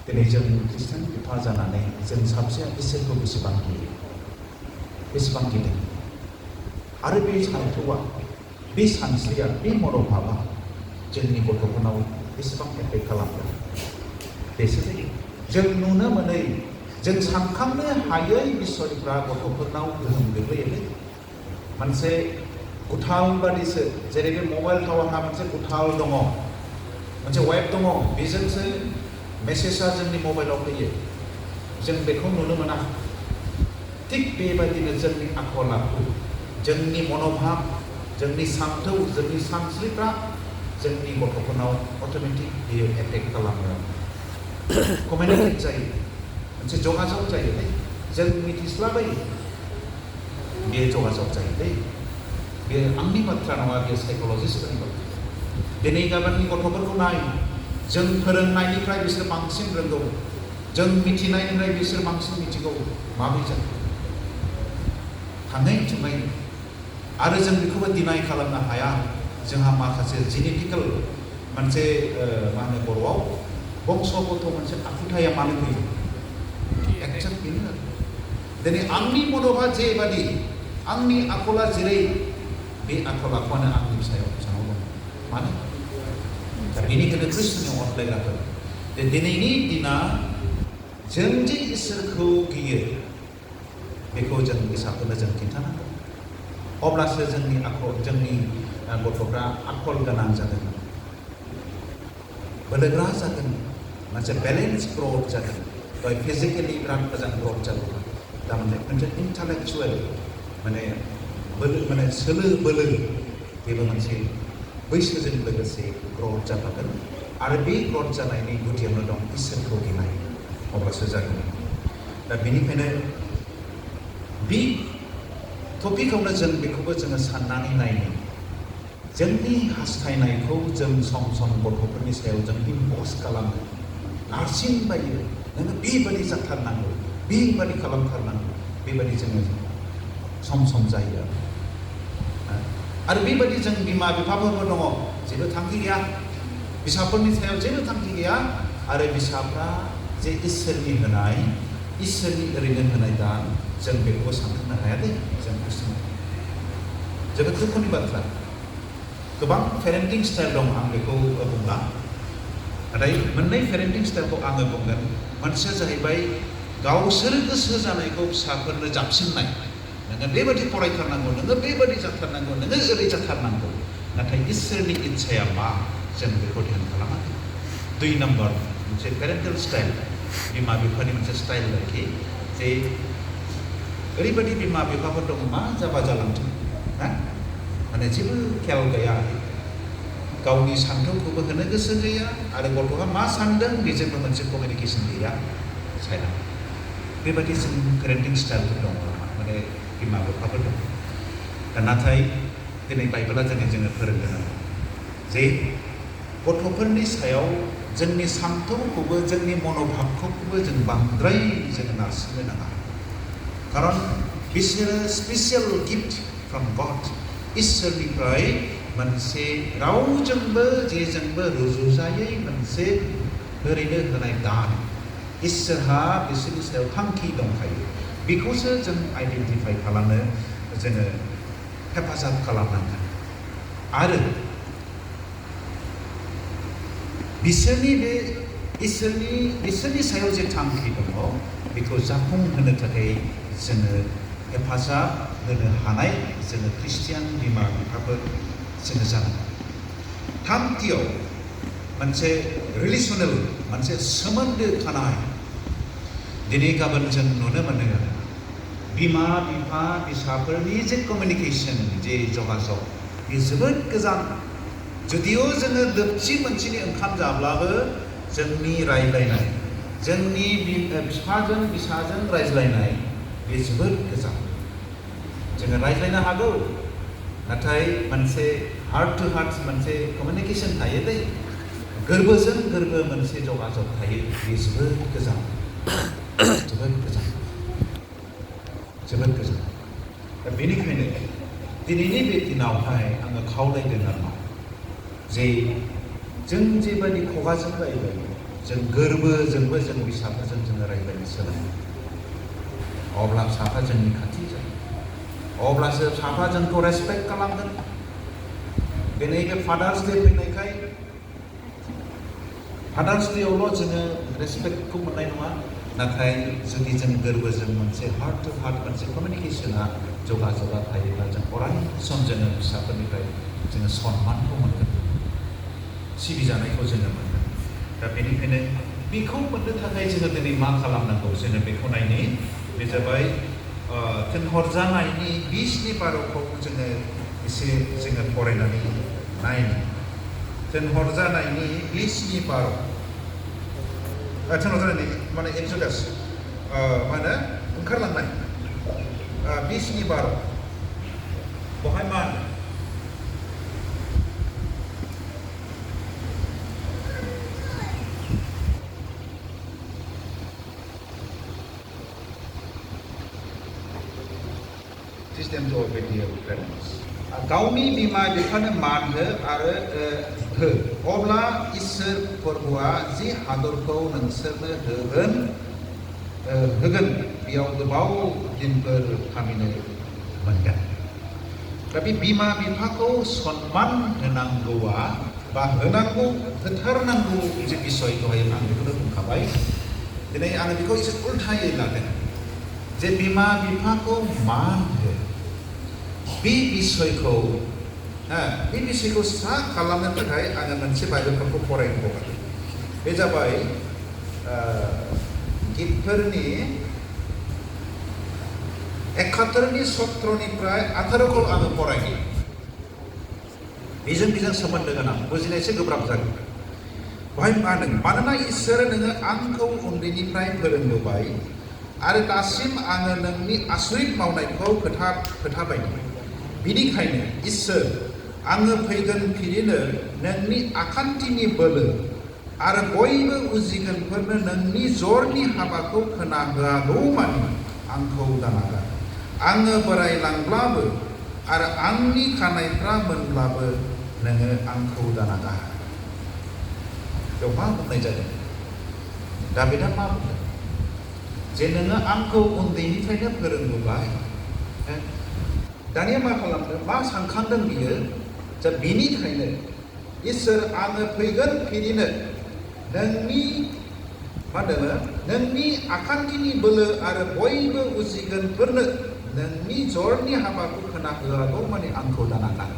दिनै जों ख्रिस्टियान बिफा जानानै जों साबसेया इसोरखौ बेसेबां गिदों आरो बे सान्थौआ बे सानस्रिया बे मनोभाबा जोंनि गथ'फोरनाव बेसेबां एफेक्ट खालामदों बेसो जायो जों नुनो मोनै जों सानखांनो हायै बिसयफ्रा गथ'फोरनाव गोहोम गोग्लैयो मोनसे गुथाल बादिसो जेरै बे मबाइल टावारहा मोनसे गुथाल दङ मोनसे वेब दङ बेजोंसो मेसेजआ जोंनि मबाइलाव फैयो जों बेखौ नुनो मोना थिग बेबायदिनो जोंनि आखल आखु जोंनि मनोभाब जोंनि सान्थौ जोंनि सानस्रिफ्रा जोंनि गथ'फोरनाव अट'मेटिक बेयो एफेक्ट खालामो कमिउनिकेट जायो मोनसे जगाजग जायो जों मिथिस्लाबै बे जगाजग जायो बे आंनि बाथ्रा नङा बे साइक'लजिस्टफोरनि बाथ्रा दिनै गाबोननि गथ'फोरखौ नाय जों फोरोंनायनिफ्राय बिसोर बांसिन रोंगौ जों मिथिनायनिफ्राय बिसोर बांसिन मिथिगौ माबोरै जायो थाङै थुङै आरो जों बेखौबो डिनाय खालामनो हाया जोंहा माखासे जेनेटिकेल मोनसे मा होनो बर'आव बंसगत मोनसे आखुथाया मानो फैयो एक्जेक्ट बेनो आरो दिनै आंनि मनोभा जेबादि आंनि आखला जेरै बे आखल आखुआनो आंनि सायाव दं मानो दा बेनिखायनो ख्रिस्ट'नि अनलायग्राफोर दिनैनि दिना जों जे इसोरखौ गियो बेखौ जों फिसाफोरनो जों खिन्थानांगौ अब्लासो जोंनि गथ'फ्रा आखल गोनां जागोन बोलोग्रा जागोन मोनसे बेलेन्स ग्रथ जागोन बा फिजिकेलि बिराद मोजां ग्रथ जागोन थारमाने मोनसे इन्टालेक्चुवेल माने सोलो बोलो बेबो मोनसे बैसोजों लोगोसे ग्रथ जाफागोन आरो बे ग्रथ जानायनि गुदियावनो दं इसोरखौ गिनाय अब्लासो जागोन दा बेनिखायनो बे टपिकआवनो जों बेखौबो जोङो साननानै नायनो जोंनि हास्थायनायखौ जों सम सम गथ'फोरनि सायाव जों इम्प'ज खालामो नारसिनबायो नोङो बेबादि जाथारनांगौ बेबादि खालामथारनांगौ बेबादि जोङो सम सम जायो आरो बेबादि जों बिमा बिफाफोरबो दङ जेबो थांखि गैया फिसाफोरनि सायाव जेबो थांखि गैया आरो फिसाफ्रा जे इसोरनि ओरैनो होनाय दान जों बेखौबो सानखांनो हाया दे जों जोबोद दुखुनि बाथ्रा गोबां पेरेन्टिं स्टाइल दं आं बेखौ बुंला नाथाय मोननै पेरेन्टिं स्टाइलखौ आङो बुंगोन मोनसेया जाहैबाय गावसोर गोसो जानायखौ फिसाफोरनो जाबसिननाय नोङो बेबादि फरायथारनांगौ नोङो बेबादि जाथारनांगौ नोङो ओरै जाथारनांगौ नाथाय इसोरनि इच्छाया मा जों बेखौ ध्यान खालामाखै 2 नम्बर मोनसे पेरेन्टेल स्टाइल बिमा बिफानि मोनसे स्टाइल आरोखि जे ओरैबायदि बिमा बिफाफोर दङ मा जाबा जालांथों ना माने जेबो खेयाल गैया गावनि सान्थौखौबो होनो गोसो गैया आरो गथ'आ मा सानदों बेजोंबो मोनसे कमिउनिकेसन गैया साइडआव बेबायदि जों पेरेन्टिं स्टाइलफोर दङ माने बिमा बिफाफोर दं दा नाथाय दिनै बाइबेला जोङो फोरोंदों जे गथ'फोरनि सायाव जोंनि सान्थौखौबो जोंनि मनोभाबखौबो जों बांद्राय जोङो नारसिननो नाङा खारन बिसोरो स्पेसियेल गिफ्ट फ्रम गड इसोरनिफ्राय मोनसे रावजोंबो जेजोंबो रुजुजायै मोनसे ओरैनो होनाय दान इसोरहा बिसोरनि सायाव थांखि दंखायो बेखौसो जों आइडेन्टिफाइ खालामनो जोङो हेफाजाब खालामनांगोन आरो बिसोरनि बे बिसोरनि सायाव जे थांखि दङ बेखौ जाफुंहोनो थाखाय जोङो हेफाजाब होनो हानाय जोङो ख्रिस्टियान बिमा बिफाफोर जोङो जानांगोन थामथियाव मोनसे रिलेसनेल मोनसे सोमोन्दो थानाय दिनै गाबोन जों नुनो मोनो बिमा बिफा फिसाफोरनि जे कमिउनिकेसन जे जगाजग बे जोबोद गोजान जुदियो जोङो लोबसि मोनसेनि ओंखाम जाब्लाबो जोंनि रायज्लायनाय जोंनि बिफाजों फिसाजों रायज्लायनाय बे जोबोद गोजान जोङो रायज्लायनो हागौ नाथाय मोनसे हार्ट टु हार्ट मोनसे कमिउनिकेसन थायो दै गोरबोजों गोरबो मोनसे जगाजग थायो बे जोबोद गोजान दा बेनिखायनो दिनैनि बे दिनावहाय आङो खावलायदों आरो जे जों जेबायदि खुगाजों रायज्लायो जों गोरबोजोंबो जों फिसाफोरजों जोङो रायज्लायनो सोलोङो अब्ला फिसाफ्रा जोंनि खाथि जायो अब्लासो फिसाफ्रा जोंखौ रेसपेक्ट खालामगोन दिनै बे फादार्स डे फैनायखाय फादार्स डेआवल' जोङो रेसपेक्टखौ मोननाय नङा नाथाय जुदि जों गोरबोजों मोनसे हार्ट टु हार्ट मोनसे कमिउनिकेसना जगाजगा थायोब्ला जों अराय सम जोङो फिसाफोरनिफ्राय जोङो सनमानखौ मोनगोन सिबिजानायखौ जोङो मोनगोन दा बेनिखायनो बेखौ मोननो थाखाय जोङो दिनै मा खालामनांगौ जोङो बेखौ नायनि बे जाबाय थिनहरजानायनि 20नि 12खौ जोङो एसे जोङो फरायनानै नायनो थिनहरजानायनि 20नि 12 थिनहरजानायनि माने एक्सोडास मा होनो ओंखारलांनाय 20नि 12 बहाय मा Teach them to obey their parents. गावनि बिमा बिफानो मान हो आरो अब्ला इसोर प्रभुआ जि हादरखौ नोंसोरनो होगोन बेयाव गोबाव दिनफोर थामिनो मोनगोन दा बे बिमा बिफाखौ सनमान होनांगौआ बा होथारनांगौ जे बिसय दहाय आं बेखौनो बुंखाबाय दिनै आं बेखौ एसे उल्थायै लादों जे बिमा बिफाखौ मान हो बे बिसयखौ स्रा खालामनो थाखाय आङो मोनसे बाइबेलखौ फरायबावगोन बे जाबाय गितफोरनि 71नि 17निफ्राय 18खौ आङो फरायनि बेजों सोमोन्दो गोनां बुजिनो एसे गोब्राब जागोन बेवहाय मा होनदों मानोना इसोर नोङो आंखौ उन्दैनिफ्राय फोरोंबोबाय आरो दासिम आङो नोंनि आसरित मावनायखौ खोथाबाय बिनिखायनो इसोर आङो फैगोन फिरिनो नोंनि आखान्थिनि बोलो आरो बयबो उजिगोनफोरनो नोंनि जरनि हाबाखौ खोनाहोआगौमानि आंखौ दानागार आङो बोरायलांब्लाबो आरो आंनि खानायफ्रा मोनब्लाबो नोङो आंखौ दानागार बेयाव मा बुंनाय जादों दाबिदा मा बुंदों जे नोङो आंखौ उन्दैनिफ्रायनो फोरोंबोबाय दानिया मा खालामदों मा सानखांदों बियो जा बिनिखायनो इसोर आङो फैगोन फिरिनो नोंनि मा होनो नोंनि आखान्थिनि बोलो आरो बयबो उजिगोनफोरनो नोंनि जरनि हाबाखौ खोनाहोआगौ माने आंखौ दानागार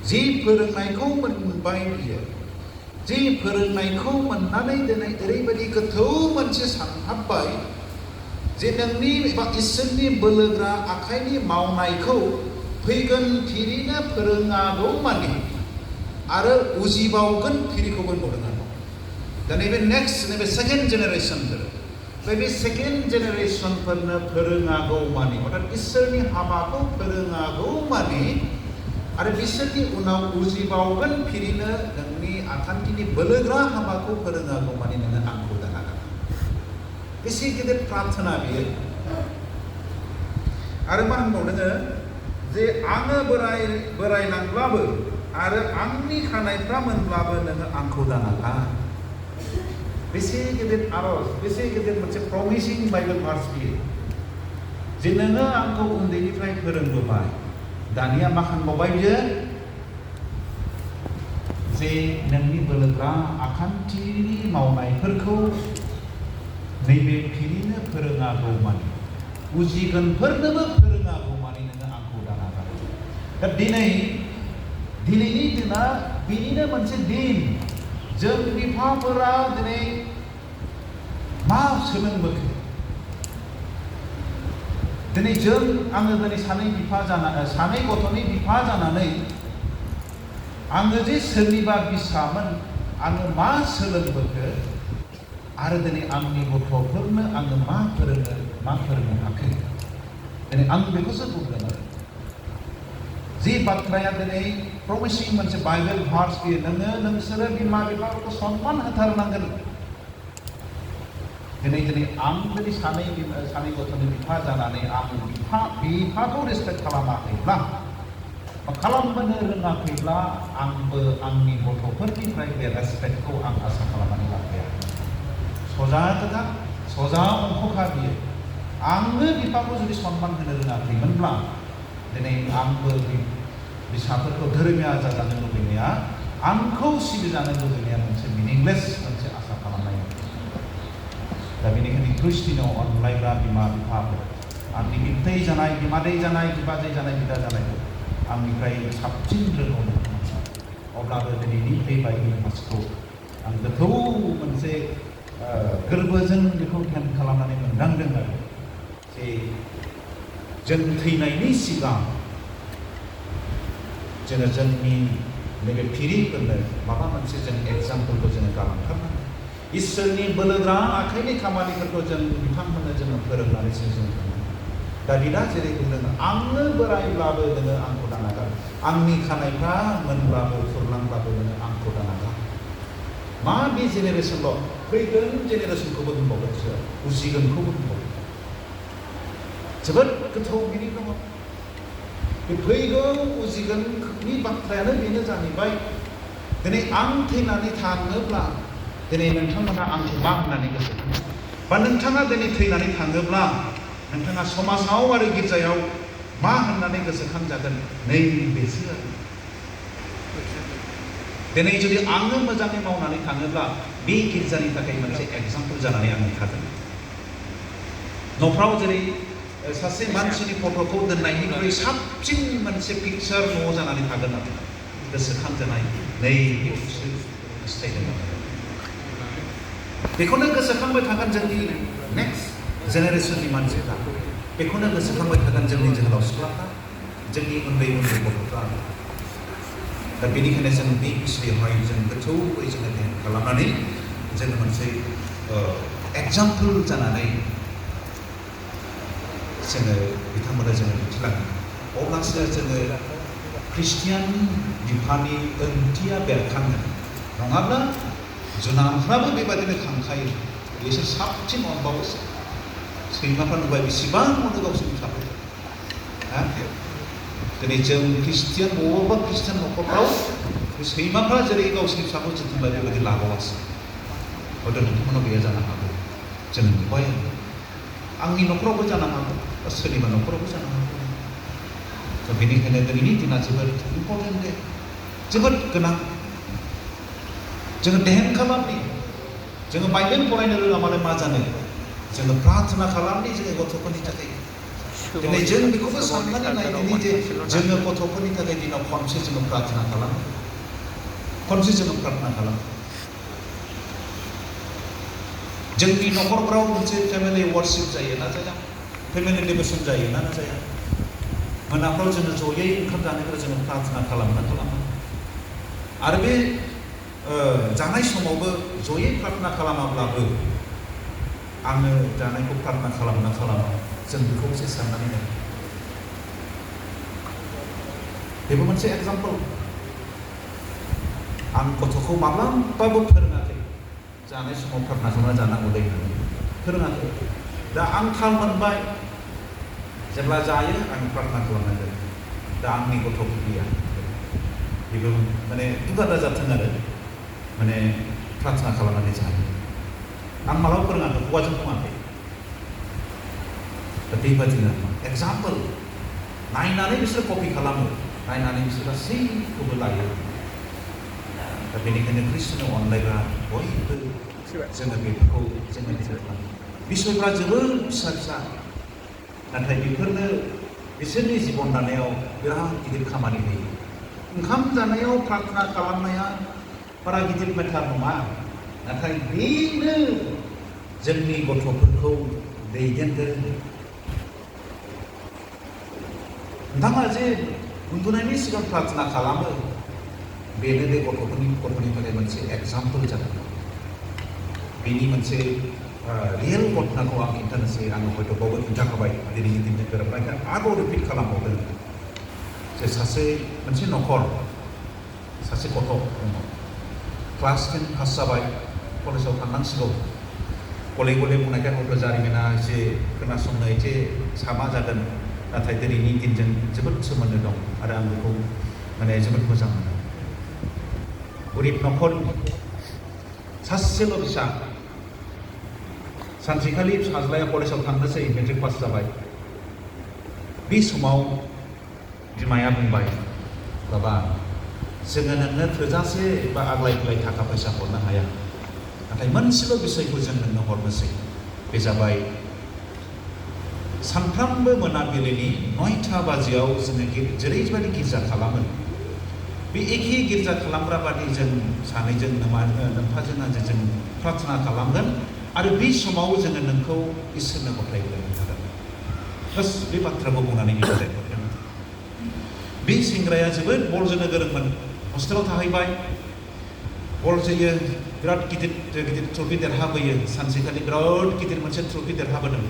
जि फोरोंनायखौ मोनबाय बियो जि फोरोंनायखौ मोननानै दिनै ओरैबायदि गोथौ मोनसे सानहाबबाय जे नोंनि एबा इसोरनि बोलोग्रा आखाइनि मावनायखौ फैगोन फिरिनो फोरोङागौ माने आरो उजिबावगोन फिरिखौबो नुदों दा नैबे नेक्स्ट नैबे सेकेन्ड जेनेरेसनफोर बे सेकेन्ड जेनेरेसनफोरनो फोरोङागौ मानि अर्थात इसोरनि हाबाखौ फोरोङागौ मानि आरो बिसोरनि उनाव उजिबावगोन फिरिनो नोंनि आखान्थिनि बोलोग्रा हाबाखौ फोरोङागौ मानि नोङो आंखौ दानाङा बेसे गिदिर प्रार्थना बियो आरो मा होनबावदों जे आङो बोरायलांब्लाबो आरो आंनि खानायफ्रा मोनब्लाबो नोङो आंखौ दानाङा बेसे गिदिर आरज बेसे गिदिर मोनसे प्रमिसिं बाइबेल भार्स बियो जे नोङो आंखौ उन्दैनिफ्राय फोरोंबोबाय दानिया मा खालामबावबाय बियो जे नोंनि बोलोग्रा आखान्थिनि मावनायफोरखौ नैबे फिरिनो फोरोङागौ मानि उजिगोनफोरनोबो फोरोङागौ मानि नोङो आंखौ दानाङा दा दिनैनि दिना बेनिनो मोनसे दिन जों बिफाफोरा दिनै मा सोलोंबोखो दिनै आङो दिनै सानै गथ'नि बिफा जानानै आङो जे सोरनिबा बिसामोन आङो मा सोलोंबोखो आरो दिनै आंनि गथ'फोरनो आङो मा फोरोंनो हाखो दिनै आं बेखौसो बुंदों आरो जे बाथ्राया दिनै प्रमिसिं मोनसे बाइबेल भार्स बियो नोंसोरो बिमा बिफाफोरखौ सनमान होथारनांगोन दिनै आं जुदि सानै गथ'नि बिफा जानानै आं बिफाखौ रेसपेक्ट खालामाखैब्ला खालामबोनो रोङाखैब्ला आंबो आंनि गथ'फोरनिफ्राय बे रेसपेक्टखौ आं आसा खालामनानै लाखाया सजा अंखखा बियो आंनो बिफाखौ जुदि सनमान होनो रोङाखैमोनब्ला दिनै आंबो बिसाफोरखौ धोरोमिया जाजानो लुबैनाया आंखौ सिबिजानो लुबैनाया मोनसे मिनिंलेस मोनसे आसा खालामनाय दा बेनिखायनो ख्रिस्टिनाव अनलायग्रा बिमा बिफाफोर आंनि बिबथै जानाय बिमादै जानाय बिबाजै जानाय बिदा जानायफोर आंनिफ्राय साबसिन रोंगौ नोंथांमोना अब्लाबो दिनैनि बे बाइबेल भार्सखौ आं गोथौ मोनसे गोरबोजों बेखौ ध्यान खालामनानै मोनदांदों आरो जे जों थैनायनि सिगां जोङो जोंनि नैबे फिरिफोरनो माबा मोनसे जों एग्जाम्पोलखौ जोङो गालांथारनांगोन इसोरनि बोलोग्रा आखाइनि खामानिफोरखौ जों बिथांमोननो जोङो फोरोंनानैसो जों दा बिदा जेरै बुंदों आंनो बोरायब्लाबो नोङो आंखौ दानागा आंनि खानायफ्रा मोनब्लाबो फुरलांब्लाबो नोङो आंखौ दानागा मा बे जेनेरेसनल' फैगोन जेनेरेसनखौबो होनबावगोन उजिगोनखौबो होनबावगोन जोबोद गोथौ मिनिं दङ बे फैगौ उजिगोननि बाथ्रायानो बेनो जाहैबाय दिनै आं थैनानै थाङोब्ला दिनै नोंथांमोना आंखौ मा होननानै गोसोखाङो बा नोंथाङा दिनै थैनानै थाङोब्ला नोंथाङा समाजाव आरो गिर्जायाव मा होननानै गोसोखांजागोन नैबेसो आरो दिनै जुदि आङो मोजाङै मावनानै थाङोब्ला बे गिर्जानि थाखाय मोनसे एग्जाम्पल जानानै आं थागोन न'फ्राव जेरै सासे मानसिनि फट'खौ दोननायनिख्रुइ साबसिन मोनसे पिकचार न'आव जानानै थागोन आरो गोसोखांजानाय नैबेखौसो हास्थायदों बेखौनो गोसोखांबाय थागोन जोंनि नेक्स्ट जेनेरेसननि मानसिफ्रा बेखौनो गोसोखांबाय थागोन जोंनि जोहोलाव सिख्लाफ्रा जोंनि उन्दै गथ'फ्रा दा बेनिखायनो जों बे बिषयआवहाय जों गोथौयै जोङो ध्यान खालामनानै जोङो मोनसे एग्जाम्पोल जानानै जोङो बिथांमोननो जोङो दिन्थिलाङो अब्लासो जोङो ख्रिस्टियान बिफानि ओंथिया बेरखाङो नङाब्ला जुनारफ्राबो बेबादिनो खांखायो बिसोर साबसिन अनबावोसो सैमाफ्रा नुबाय बेसेबां अनो गावसोरनि फिसाफोरखौ दिनै जों ख्रिस्टियान बबेबा ख्रिस्टियान न'खरफ्राव बे सैमाफ्रा जेरै गावसोरनि फिसाखौ जोथोन लायो बेबायदि लाबावासो हयथ' नोंथांमोनाव गैया जानो हागौ जों नुबाय आंनि न'खरावबो जानो हागौ बा सोरनिबा न'खरावबो जानो हागौ दा बेनिखायनो दिनैनि दिना जोबोद इम्परटेन्ट दे जोबोद गोनां जोङो ध्यान खालामनि जोङो बाइबेल फरायनो रोङाबालाय मा जानो जोङो प्रार्थना खालामनि जोङो गथ'फोरनि थाखाय दिनै जों बेखौबो साननानै नायदिनि जे जोङो गथ'फोरनि थाखाय दिनाव खनसे जोङो प्रार्थना खालामो जोंनि न'खरफ्राव मोनसे फेमिलि वार्शिप जायो ना जाया फेमिलि डिभ'सन जायो ना जाया मोनाफ्राव जोङो जयै ओंखाम जानायफ्राव जोङो प्रार्थना खालामो आरो बे जानाय समावबो जयै प्रार्थना खालामाब्लाबो आङो जानायखौ प्रार्थना खालामना खालामा जों बेखौ एसे साननानै नाय बेबो मोनसे एग्जाम्पल आं गथ'खौ माब्लाबाबो फोरोङाखै जानाय समाव प्रार्थना खालामना जानांगौ दै होननानै फोरोङाखै दा आं थाल मोनबाय जेब्ला जायो आं प्रार्थना खालामनांगोन दा आंनि गथ' गैया बेबो माने दुगा जाथों आरो माने प्रार्थना खालामनानै जायो आं मालाबा फोरोङाखै खुगाजों बुङाखै दा बेबादिनो एग्जाम्पल नायनानै बिसोर कपि खालामो नायनानै बिसोर गासैखौबो लायो दा बेनिखायनो ख्रिस्ट'नि अनलायग्रा बयबो जोङो बेफोरखौ जोङो नोजोर खालामो बिसयफ्रा जोबोद फिसा फिसा नाथाय बेफोरनो बिसोरनि जिबन दानायाव बिराद गिदिर खामानि होयो ओंखाम जानायाव प्रार्थना खालामनाया बारा गिदिर मेटार नङा नाथाय बेनो जोंनि गथ'फोरखौ दैदेनगोन नोंथाङा जे उन्दुनायनि सिगां प्रार्थना खालामो बेनो बे गथ'फोरनि थाखाय मोनसे एग्जाम्पल जागोन बेनि मोनसे रियेल घटनाखौ आं खिन्थानोसै आङो हयथ' बावबो खिन्थाखाबाय दिनैनि दिनजों गोरोबनायखाय आरोबाव रिपिट खालामबावदों जे मोनसे न'खर सासे गथ' दङ क्लास 10 पास जाबाय कलेजाव थांनांसिगौ गले गले बुंनायखाय हयथ' जारिमिना एसे खोनासंनो एसे सामा जागोन नाथाय दिनैनि दिनजों जोबोद सोमोन्दो दं आरो आं बेखौ माने जोबोद मोजां मोनो गरिब न'खरनि सासेल' फिसा सानसेखालि फिसाज्लाया कलेजाव थांनोसै मेट्रिक पास जाबाय बे समाव बिमाया बुंबाय बाबा जोङो नोंनो थोजासे बा आग्लाय बिग्लाय थाखा फैसा हरनो हाया नाथाय मोनसेल' बिसयखौ जों नोंनो हरनोसै बे जाबाय सानफ्रामबो मोनाबिलिनि 9टा बाजियाव जोङो जेरैबायदि गिर्जा खालामो बे एखे गिर्जा खालामग्रा बादि जों सानैजों नोंफाजों आंजों जों प्रार्थना खालामगोन आरो बे समाव जोङो नोंखौ इसोरनो गथायगोन बास बे बाथ्राखौ बुंनानै हरदों बे सेंग्राया जोबोद बल जोनो गोरोंमोन हस्टेलाव थाहैबाय बल जोयो बिराद गिदिर गिदिर ट्रफि देरहाबोयो सानसेखालि बिराद गिदिर मोनसे ट्रफि देरहाबोदों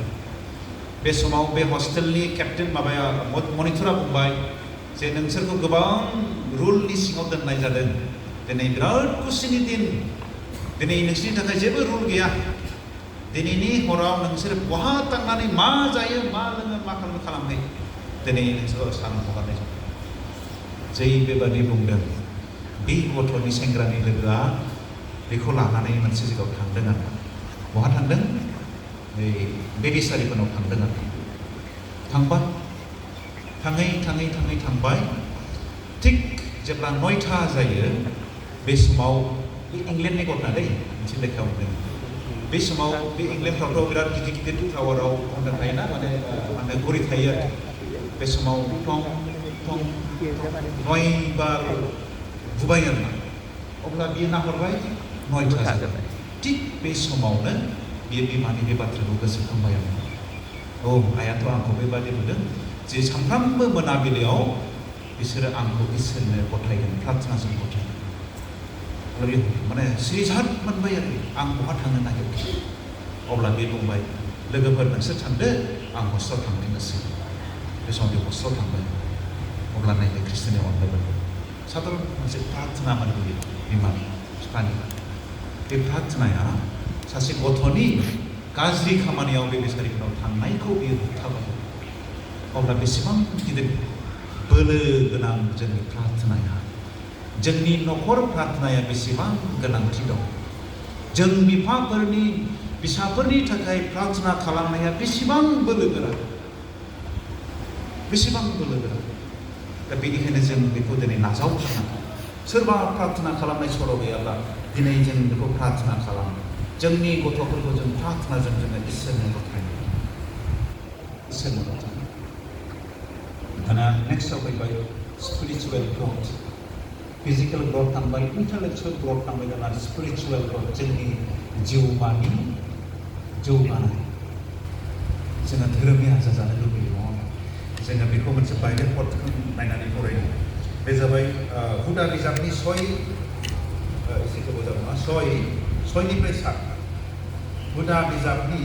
बे समाव बे हस्टेलनि केप्टेन मनिटरा बुंबाय जे नोंसोरखौ गोबां रुलनि सिङाव दोननाय जादों दिनै बिराद खुसिनि दिन दिनै नोंसोरनि थाखाय जेबो रुल गैया दिनैनि हराव नोंसोर बहा थांनानै मा जायो मा लोङो मा खालामो दिनै नोंसोर सान हगारनाय जादों जै बेबादि बुंदों बे गथ'नि सेंग्रानि लोगोआ बेखौ लानानै मोनसे जायगायाव थांदों आरो बहा थांदों बे बेदिसारिफोरनाव थांदों आरो थांबाय थांबाय थिग जेब्ला 9टा जायो बे समाव बे इंलेन्डनि घटना दै मोनसे लेखायाव मोनदों बे समाव बे इंलेन्डफ्रावथ' बिराद गिदिर गिदिर टावाराव घन्टा थायोना माने घरि थायो आरो बे समाव थं 9 बार बुबाय आरोना अब्ला बियो नाहरबाय 9टा जाबाय थिग बे समावनो बियो बिमानि बे बाथ्राखौ गोसोखांबाय आरो आइयाथ' आंखौ बेबादि बुंदों जे सानफ्रामबो मोनाबिलियाव बिसोरो आंखौ इसोरनो गथायगोन प्रार्थनाजों गथायगोन अब्ला माने सिरिजाद मोनबाय आरो आं बहा थांनो नागिरदों अब्ला बे बुंबाय लोगोफोर नोंसोर थांदो आं हस्टेलाव थांफिननोसै बे समाव बे हस्टेलाव थांबाय अब्ला नायनो ख्रिस्ट'नि अनलायबाय साधारन मोनसे प्रार्थना मोनबोयो बिमा बिफानि बे प्रार्थनाया सासे गथ'नि गाज्रि खामानियाव बे बेसारिफोराव थांनायखौ बियो होबथाबाय अब्ला बेसेबां गिदिर बोलो गोनां जोंनि प्रार्थनाया जोंनि न'खर प्रार्थनाया बेसेबां गोनांथि दं जों बिफाफोरनि फिसाफोरनि थाखाय प्रार्थना खालामनाया बेसेबां बोलो गोरा दा बेनिखायनो जों बेखौ दिनै नाजावथारनांगौ सोरबा प्रार्थना खालामनाय सर' गैयाब्ला दिनै जों बेखौ प्रार्थना खालाम जोंनि गथ'फोरखौ जों प्रार्थनाजों जोङो इसोरनो गथायनो दाना नेक्स्टआव फैबाय स्पिरिचुवेल ग्रथ फिजिकेल ग्रथ थांबाय इन्टेलेक्चुवेल ग्रथ थांबाय दाना स्पिरिचुवेल ग्रथ जोंनि जिउमानि जौगानाय जोङो धोरोमनि हाजा जानो लुबैयो नङा जोङो बेखौ मोनसे बाइबेल पदखौ नायनानै फरायो बे जाबाय हुदा बिजाबनि 6 एसे गोबाव जाबाय नङा 6निफ्राय 7 हुदा बिजाबनि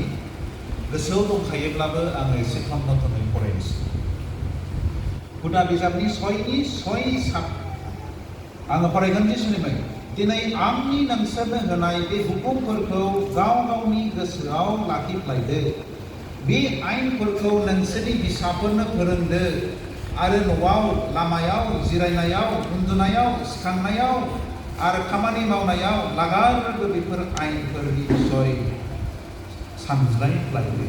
गोसोआव दंखायोब्लाबो आङो एसे थन्थनै फरायनोसै। हुदा बिजाबनि 6:7 आङो फरायगोन जिसुनिफ्राय। दिनै आंनि नोंसोरनो होनाय बे हुकुमफोरखौ गाव गावनि गोसोआव लाखिफ्लायदो। बे आयेनफोरखौ नोंसोरनि फिसाफोरनो फोरोंदो आरो न'आव, लामायाव, जिरायनायाव, उन्दुनायाव, सिखांनायाव आरो खामानि मावनायाव लागारबो बेफोर आयेनफोरनि बिसय सानज्लायफ्लायदो।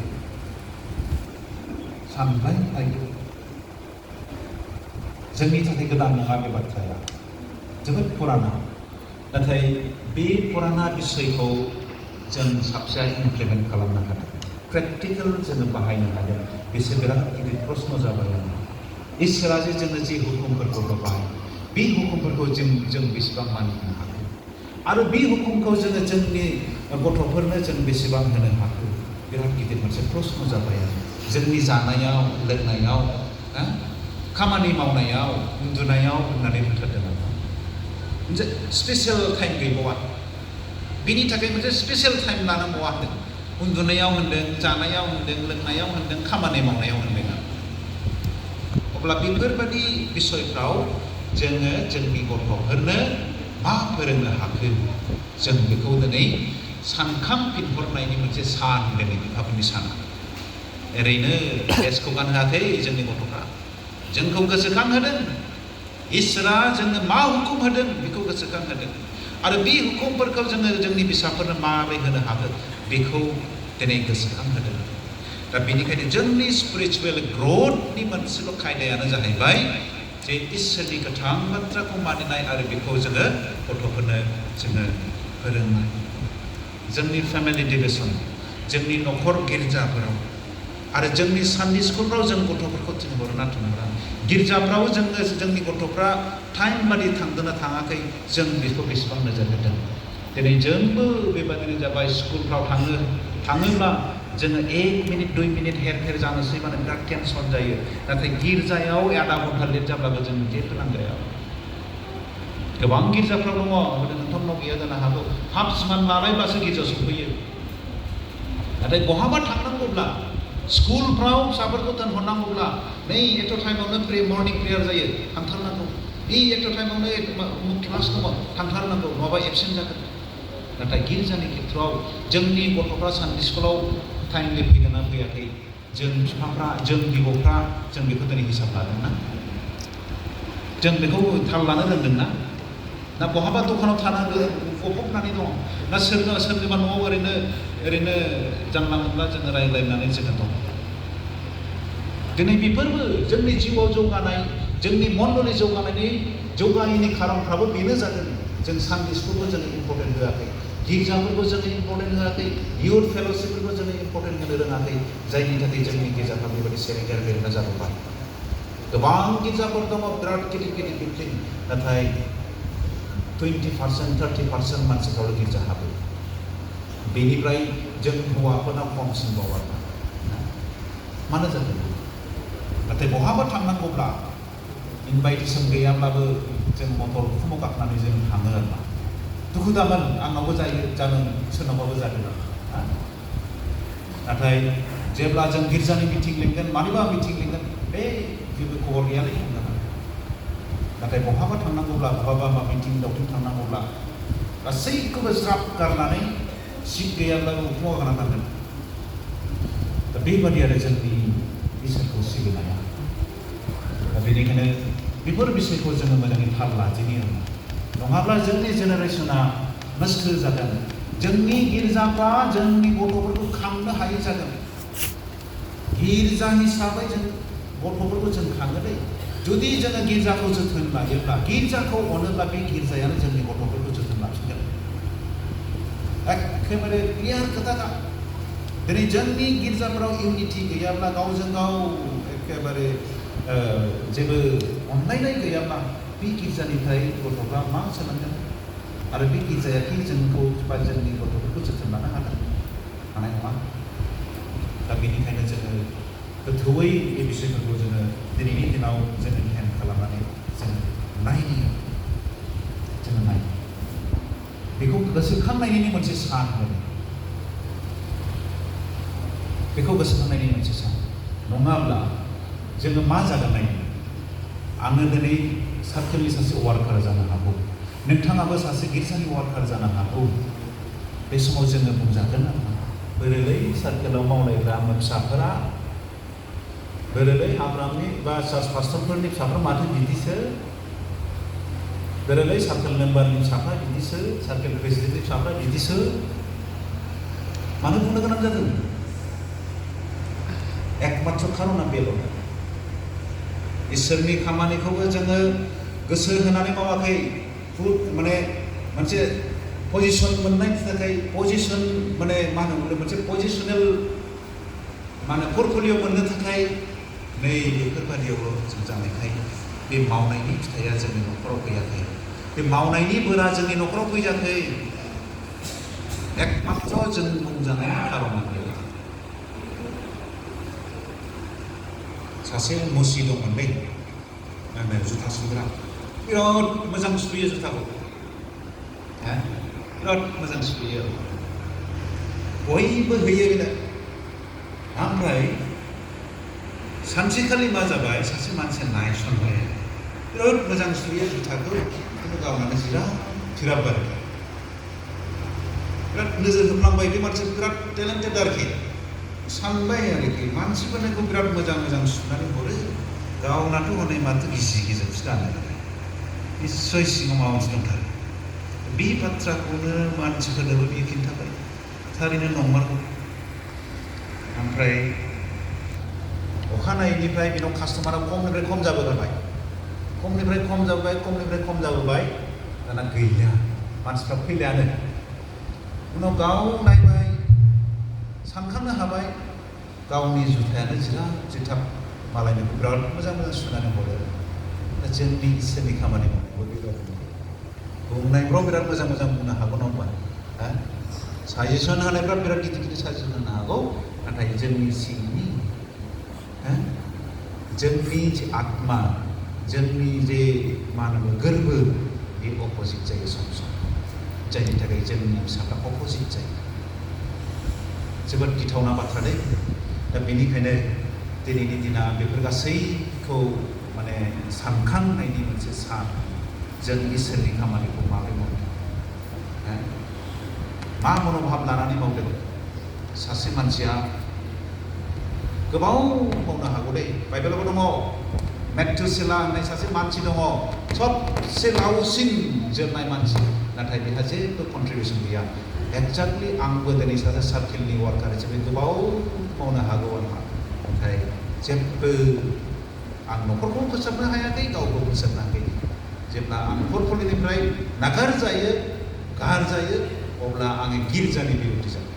जोंनि थाखाय गोदान नङा बे बाथ्राया, जोबोद पुराना। नाथाय बे पुराना बिसयखौ जों साबसिन इमप्लिमेन्ट खालामनो हादों, प्रेक्टिकेल जोङो बाहायनो हादों। बिसोर बिराद गिदिर प्रश्न जाबाय। इसोरा जे जोंनो जे हुकुमफोरखौ होबाय, बे हुकुमफोरखौ जों बेसेबां मानिनो हाखो आरो बे हुकुमखौ जोङो जोंनि गथ'फोरनो जों बेसेबां होनो हाखो, बिराद गिदिर मोनसे प्रश्न जाबाय। जोंनि जानायाव, लोंनायाव, खामानि मावनायाव, उन्दुनायाव होननानै बुंथारदों आरो मोनसे स्पेसियेल टाइम गैबावा। बिनि थाखाय मोनसे स्पेसियेल टाइम लानांगौआ होनदों। उन्दुनायाव होनदों, जानायाव होनदों, लोंनायाव होनदों, खामानि मावनायाव होनदों। अब्ला बेफोरबायदि बिसयफ्राव जोङो जोंनि गथ'फोरनो मा फोरोंनो हाखो, जों बेखौ दिनै सानखांफिनहरनायनि मोनसे सान, दिनै बिफाफोरनि साना। ओरैनो देशखौ गानहोआखै जोंनि गथ'फ्रा, जोंखौ गोसोखांहोदों। इसोरा जोंनो मा हुकुम होदों बेखौ गोसोखांहोदों आरो बे हुकुमफोरखौ जोङो जोंनि फिसाफोरनो माबोरै होनो हागोन बेखौ दिनै गोसोखांहोदों। दा बेनिखायनो जोंनि स्पिरिचुवेल ग्रथनि मोनसेल' खायदायानो जाहैबाय जे इसोरनि गोथां बाथ्राखौ मानिनाय आरो बेखौ जोङो गथ'फोरनो जोङो फोरोंनाय। जोंनि फेमिलि डिभिसन, जोंनि न'खर गिर्जाफोराव आरो जोंनि सानडे स्कुलफ्राव जों गथ'फोरखौ थिनहरो थिनहरा। गिर्जाफ्राव जोंनि गथ'फ्रा टाइम बादि थांदोंना थाङाखै, जों बेखौ बेसेबां नोजोर होदों। दिनै जोंबो बेबादिनो जाबाय, स्कुलफ्राव थाङोब्ला जोङो 1 मिनिट 2 मिनिट हेर जानोसै माने बिराद टेनसन जायो। नाथाय गिर्जायाव आधा घन्टा लेट जाब्लाबो जों जेबो नांलाया। गोबां गिर्जाफ्राव दङ, नोंथांनाव गैया जानो हागौ, हाफ सान लालायब्लासो गिर्जा सफैयो। नाथाय बहाबा थांनांगौब्ला, स्कुलफ्राव फिसाफोरखौ दोनहरनांगौब्ला, नै एथ' टाइमावनो मर्निं प्रेयार जायो, थांथारनांगौ। एथ' टाइमावनो क्लास दङ, थांथारनांगौ, नङाबा एबसेन्ट जागोन। नाथाय गिर्जानि खेथ्रआव जोंनि गथ'फ्रा सानडे स्कुलाव टाइमलि फैदोंना फैयाखै, जों बिफाफ्रा, जों बिब'फ्रा, जों बेखौ दिनै हिसाब लादोंना? जों बेखौ थाल लानो रोंदोंना? ना बहाबा दखानाव थानांगौ गफबनानै दङ, ना सोरनिबा न'आव ओरैनो जानला मोनला जोङो रायज्लायनानै जोङो दङ। दिनै बेफोरबो जोंनि जिउआव जौगानाय, जोंनि मण्डलि जौगानायनि खारनफ्राबो बेनो जादों। जों सानडे स्कुलखौ जोङो इम्परटेन्ट होआखै, गिर्जाफोरखौ जोङो इम्परटेन्ट होआखै, इयुथ फेल'शिपफोरखौ जोङो इम्परटेन्ट होनो रोङाखै, जायनि थाखाय जोंनि गिर्जाफ्रा बेबायदि सेरेंगार बेरना जाबोबाय। गोबां गिर्जाफोर दङ, बिराद गिदिर बिल्डिं, नाथाय 20% 30% मानसिफ्राल' गिर्जा हाबो। बेनिफ्राय जों हौवाफोरनाव खमसिन बाव आरो मानो जादों? नाथाय बहाबा थांनांगौब्ला इनभाइटेसन गैयाब्लाबो जों मटर उखुमाव गाखोनानै जों थाङो आरोना। दुखु दामोन, आंनावबो जागोन, सोरनावबाबो जागोन। नाथाय जेब्ला जों गिर्जानि मिटिं लिंगोन, मानिबा मिटिं लिंगोन, बे जेबो खबर गैयालै होनगोन। नाथाय बहाबा थांनांगौब्ला, बहाबा मिटिं दावथिं थांनांगौब्ला गासैखौबो ज्राब गारनानै सिट गैयाब्लाबो उखुमाव गाखोना थांगोन। दा बेबादि आरो जोंनि इसोरखौ सिबिनाया। दा बेनिखायनो बेफोर बिसयखौ जोङो मोजाङै थाल लादिनि आरो नङाब्ला जोंनि जेनेरेसना नस्थ' जागोन। जोंनि गिर्जाफ्रा जोंनि गथ'फोरखौ खांनो हायै जागोन। गिर्जा हिसाबै जों गथ'फोरखौ जों खाङो दै। जुदि जोङो गिर्जाखौ जोथोन लायोब्ला, गिर्जाखौ अनोब्ला, बे गिर्जायानो जोंनि गथ'फोरखौ जोथोन लाखिगोन। एखेबारे क्लियार खोथा। दिनै जोंनि गिर्जाफोराव इउनिटि गैयाब्ला, गावजों गाव एखेबारे जेबो अनलायनाय गैयाब्ला, बे गिर्जानिफ्राय गथ'फ्रा मा सोलोंगोन आरो बे गिर्जायाखि जोंखौ बा जोंनि गथ'फोरखौ जोथोन लानो हानाय नङा। दा बेनिखायनो जोङो गोथौयै बे बिसयफोरखौ जोङो दिनैनि दिनाव जोङो ध्यान खालामनानै जोङो नायनो बेखौ गोसोखांनायनि मोनसे सान होनो। बेखौ गोसोखांनायनि मोनसे सान नङाब्ला जोङो मा जागोन नायनो आङो दिनै सार्केलनि सासे वार्कार जानो हागौ नोंथाङाबो सासे गिर्जानि वार्कार जानो हागौ बे समाव जोङो बुंजागोन नामा बोरैलै सार्केलाव मावलायग्रा फिसाफोरा बोरैलै आब्रामनि बा चार्च पास्टरफोरनि फिसाफ्रा माथो बिदिसो बोरैलै सार्केल मेम्बारनि फिसाफ्रा बिदिसो सार्केल प्रेसिडेन्टनि फिसाफ्रा बिदिसो मानो बुंनो गोनां जादों एकमात्र खारना बेल' इसोरनि खामानिखौबो जोङो गोसो होनानै मावाखै माने मोनसे पजिशन मोननायनि थाखाय पजिशन माने मा होनो मोनसे पजिशनेल माने पर्टफलिय' मोननो थाखाय नै बेफोरबादियावल' जों जानायखाय बे मावनायनि फिथाइया जोंनि न'खराव फैयाखै बे मावनायनि बोरा जोंनि न'खराव फैयाखै एकमात्र जों बुंजानायनि खारना बेयो सासे मुसि दंमोन दै मा जुथा सुग्रा बिराद मोजां सुयो जुथाखौ बिराद मोजां सुयो बयबो होयो बेनो ओमफ्राय सानसेखालि मा जाबाय सासे मानसिया नायसनबाय बिराद मोजां सुयो जुथाखौ खिन्थु गावनानै जिराबबाय बिराद नोजोर होफ्लांबाय बे मानसिया बिराद टेलेन्टेड आरोखि सानबाय आरोखि मानसिफोरनिखौ बिराद मोजां मोजां सुनानै हरो गावनाथ' हनै माथो गिसि गिजिसो गानो निस्सय सिङाव माबा मोनसे दंथारो बे बाथ्राखौनो मानसिफोरनोबो बियो खिन्थाबाय थारैनो नंमारगौ ओमफ्राय अखानायैनिफ्राय बेनाव कास्टमारा खमनिफ्राय खम जाबोबाय दाना गैला मानसिफ्रा फैलायानो उनाव गाव नायबाय सानखांनो हाबाय गावनि जुथायानो जिथाब मालायनोबो बिराद मोजां मोजां सुनानै हरो दा जोंनि इसोरनि खामानि मावनायखौ बेबायदि बुंनायफ्राव बिराद मोजां मोजां बुंनो हागौ नङा होमबा साजेसन होनायफ्रा बिराद गिदिर गिदिर साजेसन होनो हागौ नाथाय जोंनि सिंनि जोंनि जे आत्मा जोंनि जे मा होनो गोरबो बे अपोजिट जायो सम सम जायनि थाखाय जोंनि फिसाफ्रा अपोजिट जायो जोबोद गिथावना बाथ्रा दै दा बेनिखायनो दिनैनि दिना बेफोर गासैखौ माने सानखांनायनि मोनसे सान जों इसोरनि खामानिखौ माबोरै मावदों मा मनोभाब लानानै मावदों सासे मानसिया गोबाव मावनो हागौ दै बाइबेलावबो दङ मेथुसेला होननाय सासे मानसि दङ सबसे लावसिन जोरनाय मानसि नाथाय बेहा जेबो कन्ट्रिबिउसन गैया एक्जेक्टलि आंबो दिनै सासे सार्केलनि वार्कार हिसाबै गोबाव मावनो हागौ आंहा नाथाय जेबो आं न'खरखौ फोसाबनो हायाखै गावखौ फोसाबनो हायाखै जेब्ला आं पर्टफलिय'निफ्राय गारजायो अब्ला आङो गिर्जानि बिरुद्ध जाबाय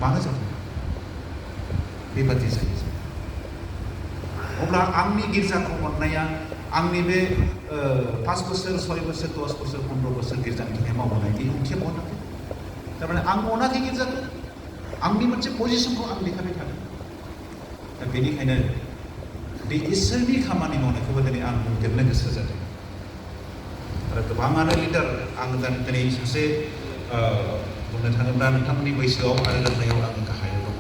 मानो जादों बेबादि जायो अब्ला आंनि गिर्जाखौ मोननाया आंनि बे 5 बोसोर 6 बोसोर 10 बोसोर 15 बोसोर गिर्जानि थाखाय मावबोनायनि ओंथिया मोनाखै थारमाने आं अनाखै गिर्जाखौ आंनि मोनसे पजिशनखौ आं देखायबाय थादों दा बेनिखायनो बे इसोरनि खामानि मावनायखौबो दिनै आं बुंदेरनो गोसो जादों आरो गोबाङानो लिडार आं दिनै सासे बुंनो थाङोब्ला नोंथांमोननि बैसोआव आरो रोंनायाव आङो गाहायाव दङ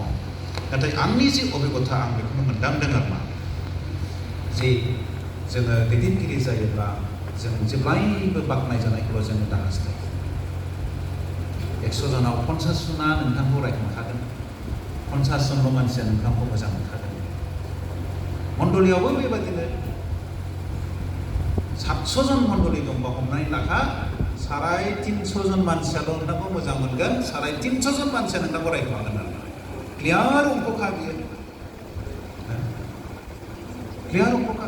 नाथाय आंनि जे अभिगथा आं बेखौनो मोनदांदों आरोना जे जोङो दैदेनगिरि जायोब्ला जों जेब्लायबो बाख्नायजानायखौल' जोङो दा हास्थायो 100 जनाव 50 जना नोंथांखौ रायखांखागोन 50 जनल' मानसिया नोंथांखौ मोजां मोनखागोन मण्डलियावबो बेबादिनो 700 जन मण्डलि दंबा हमनानै लाखा 350 जन मानसियाल' नोंथांखौ मोजां मोनगोन 350 जन मानसिया नोंथांखौ रायखांगोन आरो क्लियार अंकखा बियो क्लियार अंकखा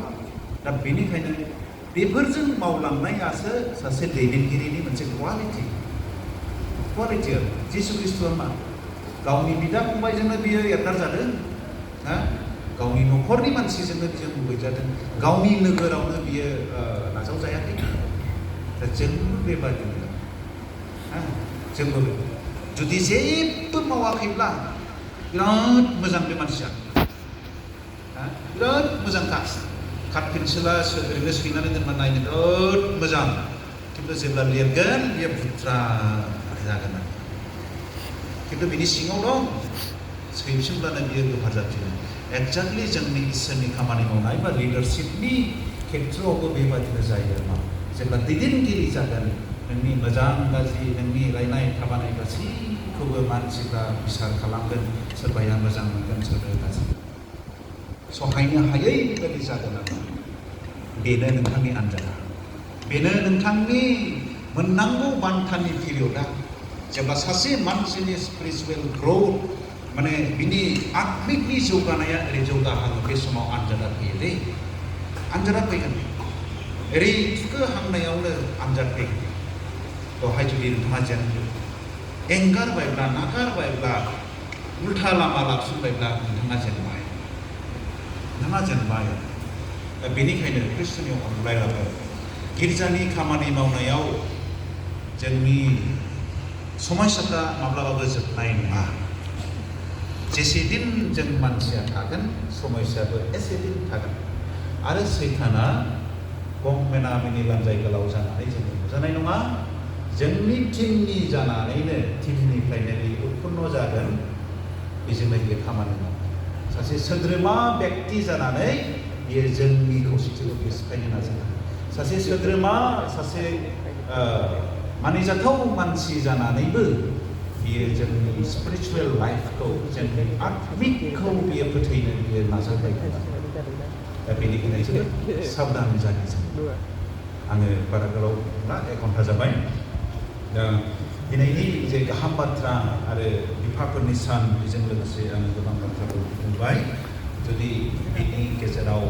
दा बेनिखायनो बेफोरजों मावलांनायासो सासे दैदेनगिरिनि मोनसे क्वालिटि आरो जिसु ख्रिस्ट'आ मा गावनि बिदा फंबायजोंनो बियो एरगार जादों गावनि न'खरनि मानसिजोंनो बियो मुगैजादों गावनि नोगोरावनो बियो नाजावजायाखै दा जोंबो बेबादिनो जोंबो जुदि जेबो मावाखैब्ला बिराद मोजां बे मानसिया बिराद मोजांखा काट पेन्सिला ओरैनो सैनानै दोनबा नायनो बिराद मोजां खिन्थु जेब्ला लिरगोन बेयो बुथ्रा जागोन आरो खिन्थु बिनि सिङाव दं सैफिनब्लानो बियो गोफार जाफिनो एक्जाक्टलि जोंनि इसोरनि खामानि मावनाय बा लिडारशिपनि खेथ्रआवबो बेबादिनो जायो आरोमा जेब्ला दैदेनगिरि जागोन नोंनि मोजां गाज्रि नोंनि रायनाय थाबानाय गासैखौबो मानसिफ्रा बिसार खालामगोन सोरबाया मोजां मोनगोन सोरबाया गाज्रि सहायनो हायै बेबायदि जागोन आरो बेनो नोंथांनि आनजादा बेनो नोंथांनि मोननांगौ बान्थानि पिरियडआ जेब्ला सासे मानसिनि स्पिरिचुवेल ग्रौथ माने बिनि आत्मिकनि जौगानाया ओरै जौगाहाङो बे समाव आनजादा फैयो दै आनजादा फैगोन ओरै थुखोहांनायावनो आनजाद फैगोन बेवहाय जुदि नोंथाङा जेन एंगारबायब्ला नागारबायब्ला उल्था लामा लाफिनबायब्ला नोंथाङा जेनबाय बेनिखायनो ख्रिस्ट'नि अनलायनानै गिर्जानि खामानि मावनायाव जोंनि समस्याफ्रा माब्लाबाबो जोबनाय नङा जेसेदिन जों मानसिया थागोन समस्याबो एसेदिन थागोन आरो सैताना गंमेना मिनि लान्जाय गोलाव जानानै जोंखौ नुजानाय नङा जोंनि टिमनि जानानैनो टिमनिफ्रायनो बे उत्पन्न जागोन बेजोंनो बे खामानि मावो सासे सोद्रोमा बेक्ति जानानै बियो जोंनि खौसेथिखौ बियो सिफायनो नाजागोन सासे सोद्रोमा सासे मानिजाथाव मानसि जानानैबो बियो जोंनि स्पिरिचुवेल लाइफखौ जोंनि आत्मिकखौ बियो फोथैनो बियो नाजाबाय दा बेनिखायनो जोबोद साबधान जायो जों आङो बारा गोलाव नङा 1 घन्टा जाबाय दा दिनैनि जे गाहाम बाथ्रा आरो बिफाफोरनि सान बेजों लोगोसे आङो गोबां बाथ्राखौ बुंबाय जुदि बेनि गेजेराव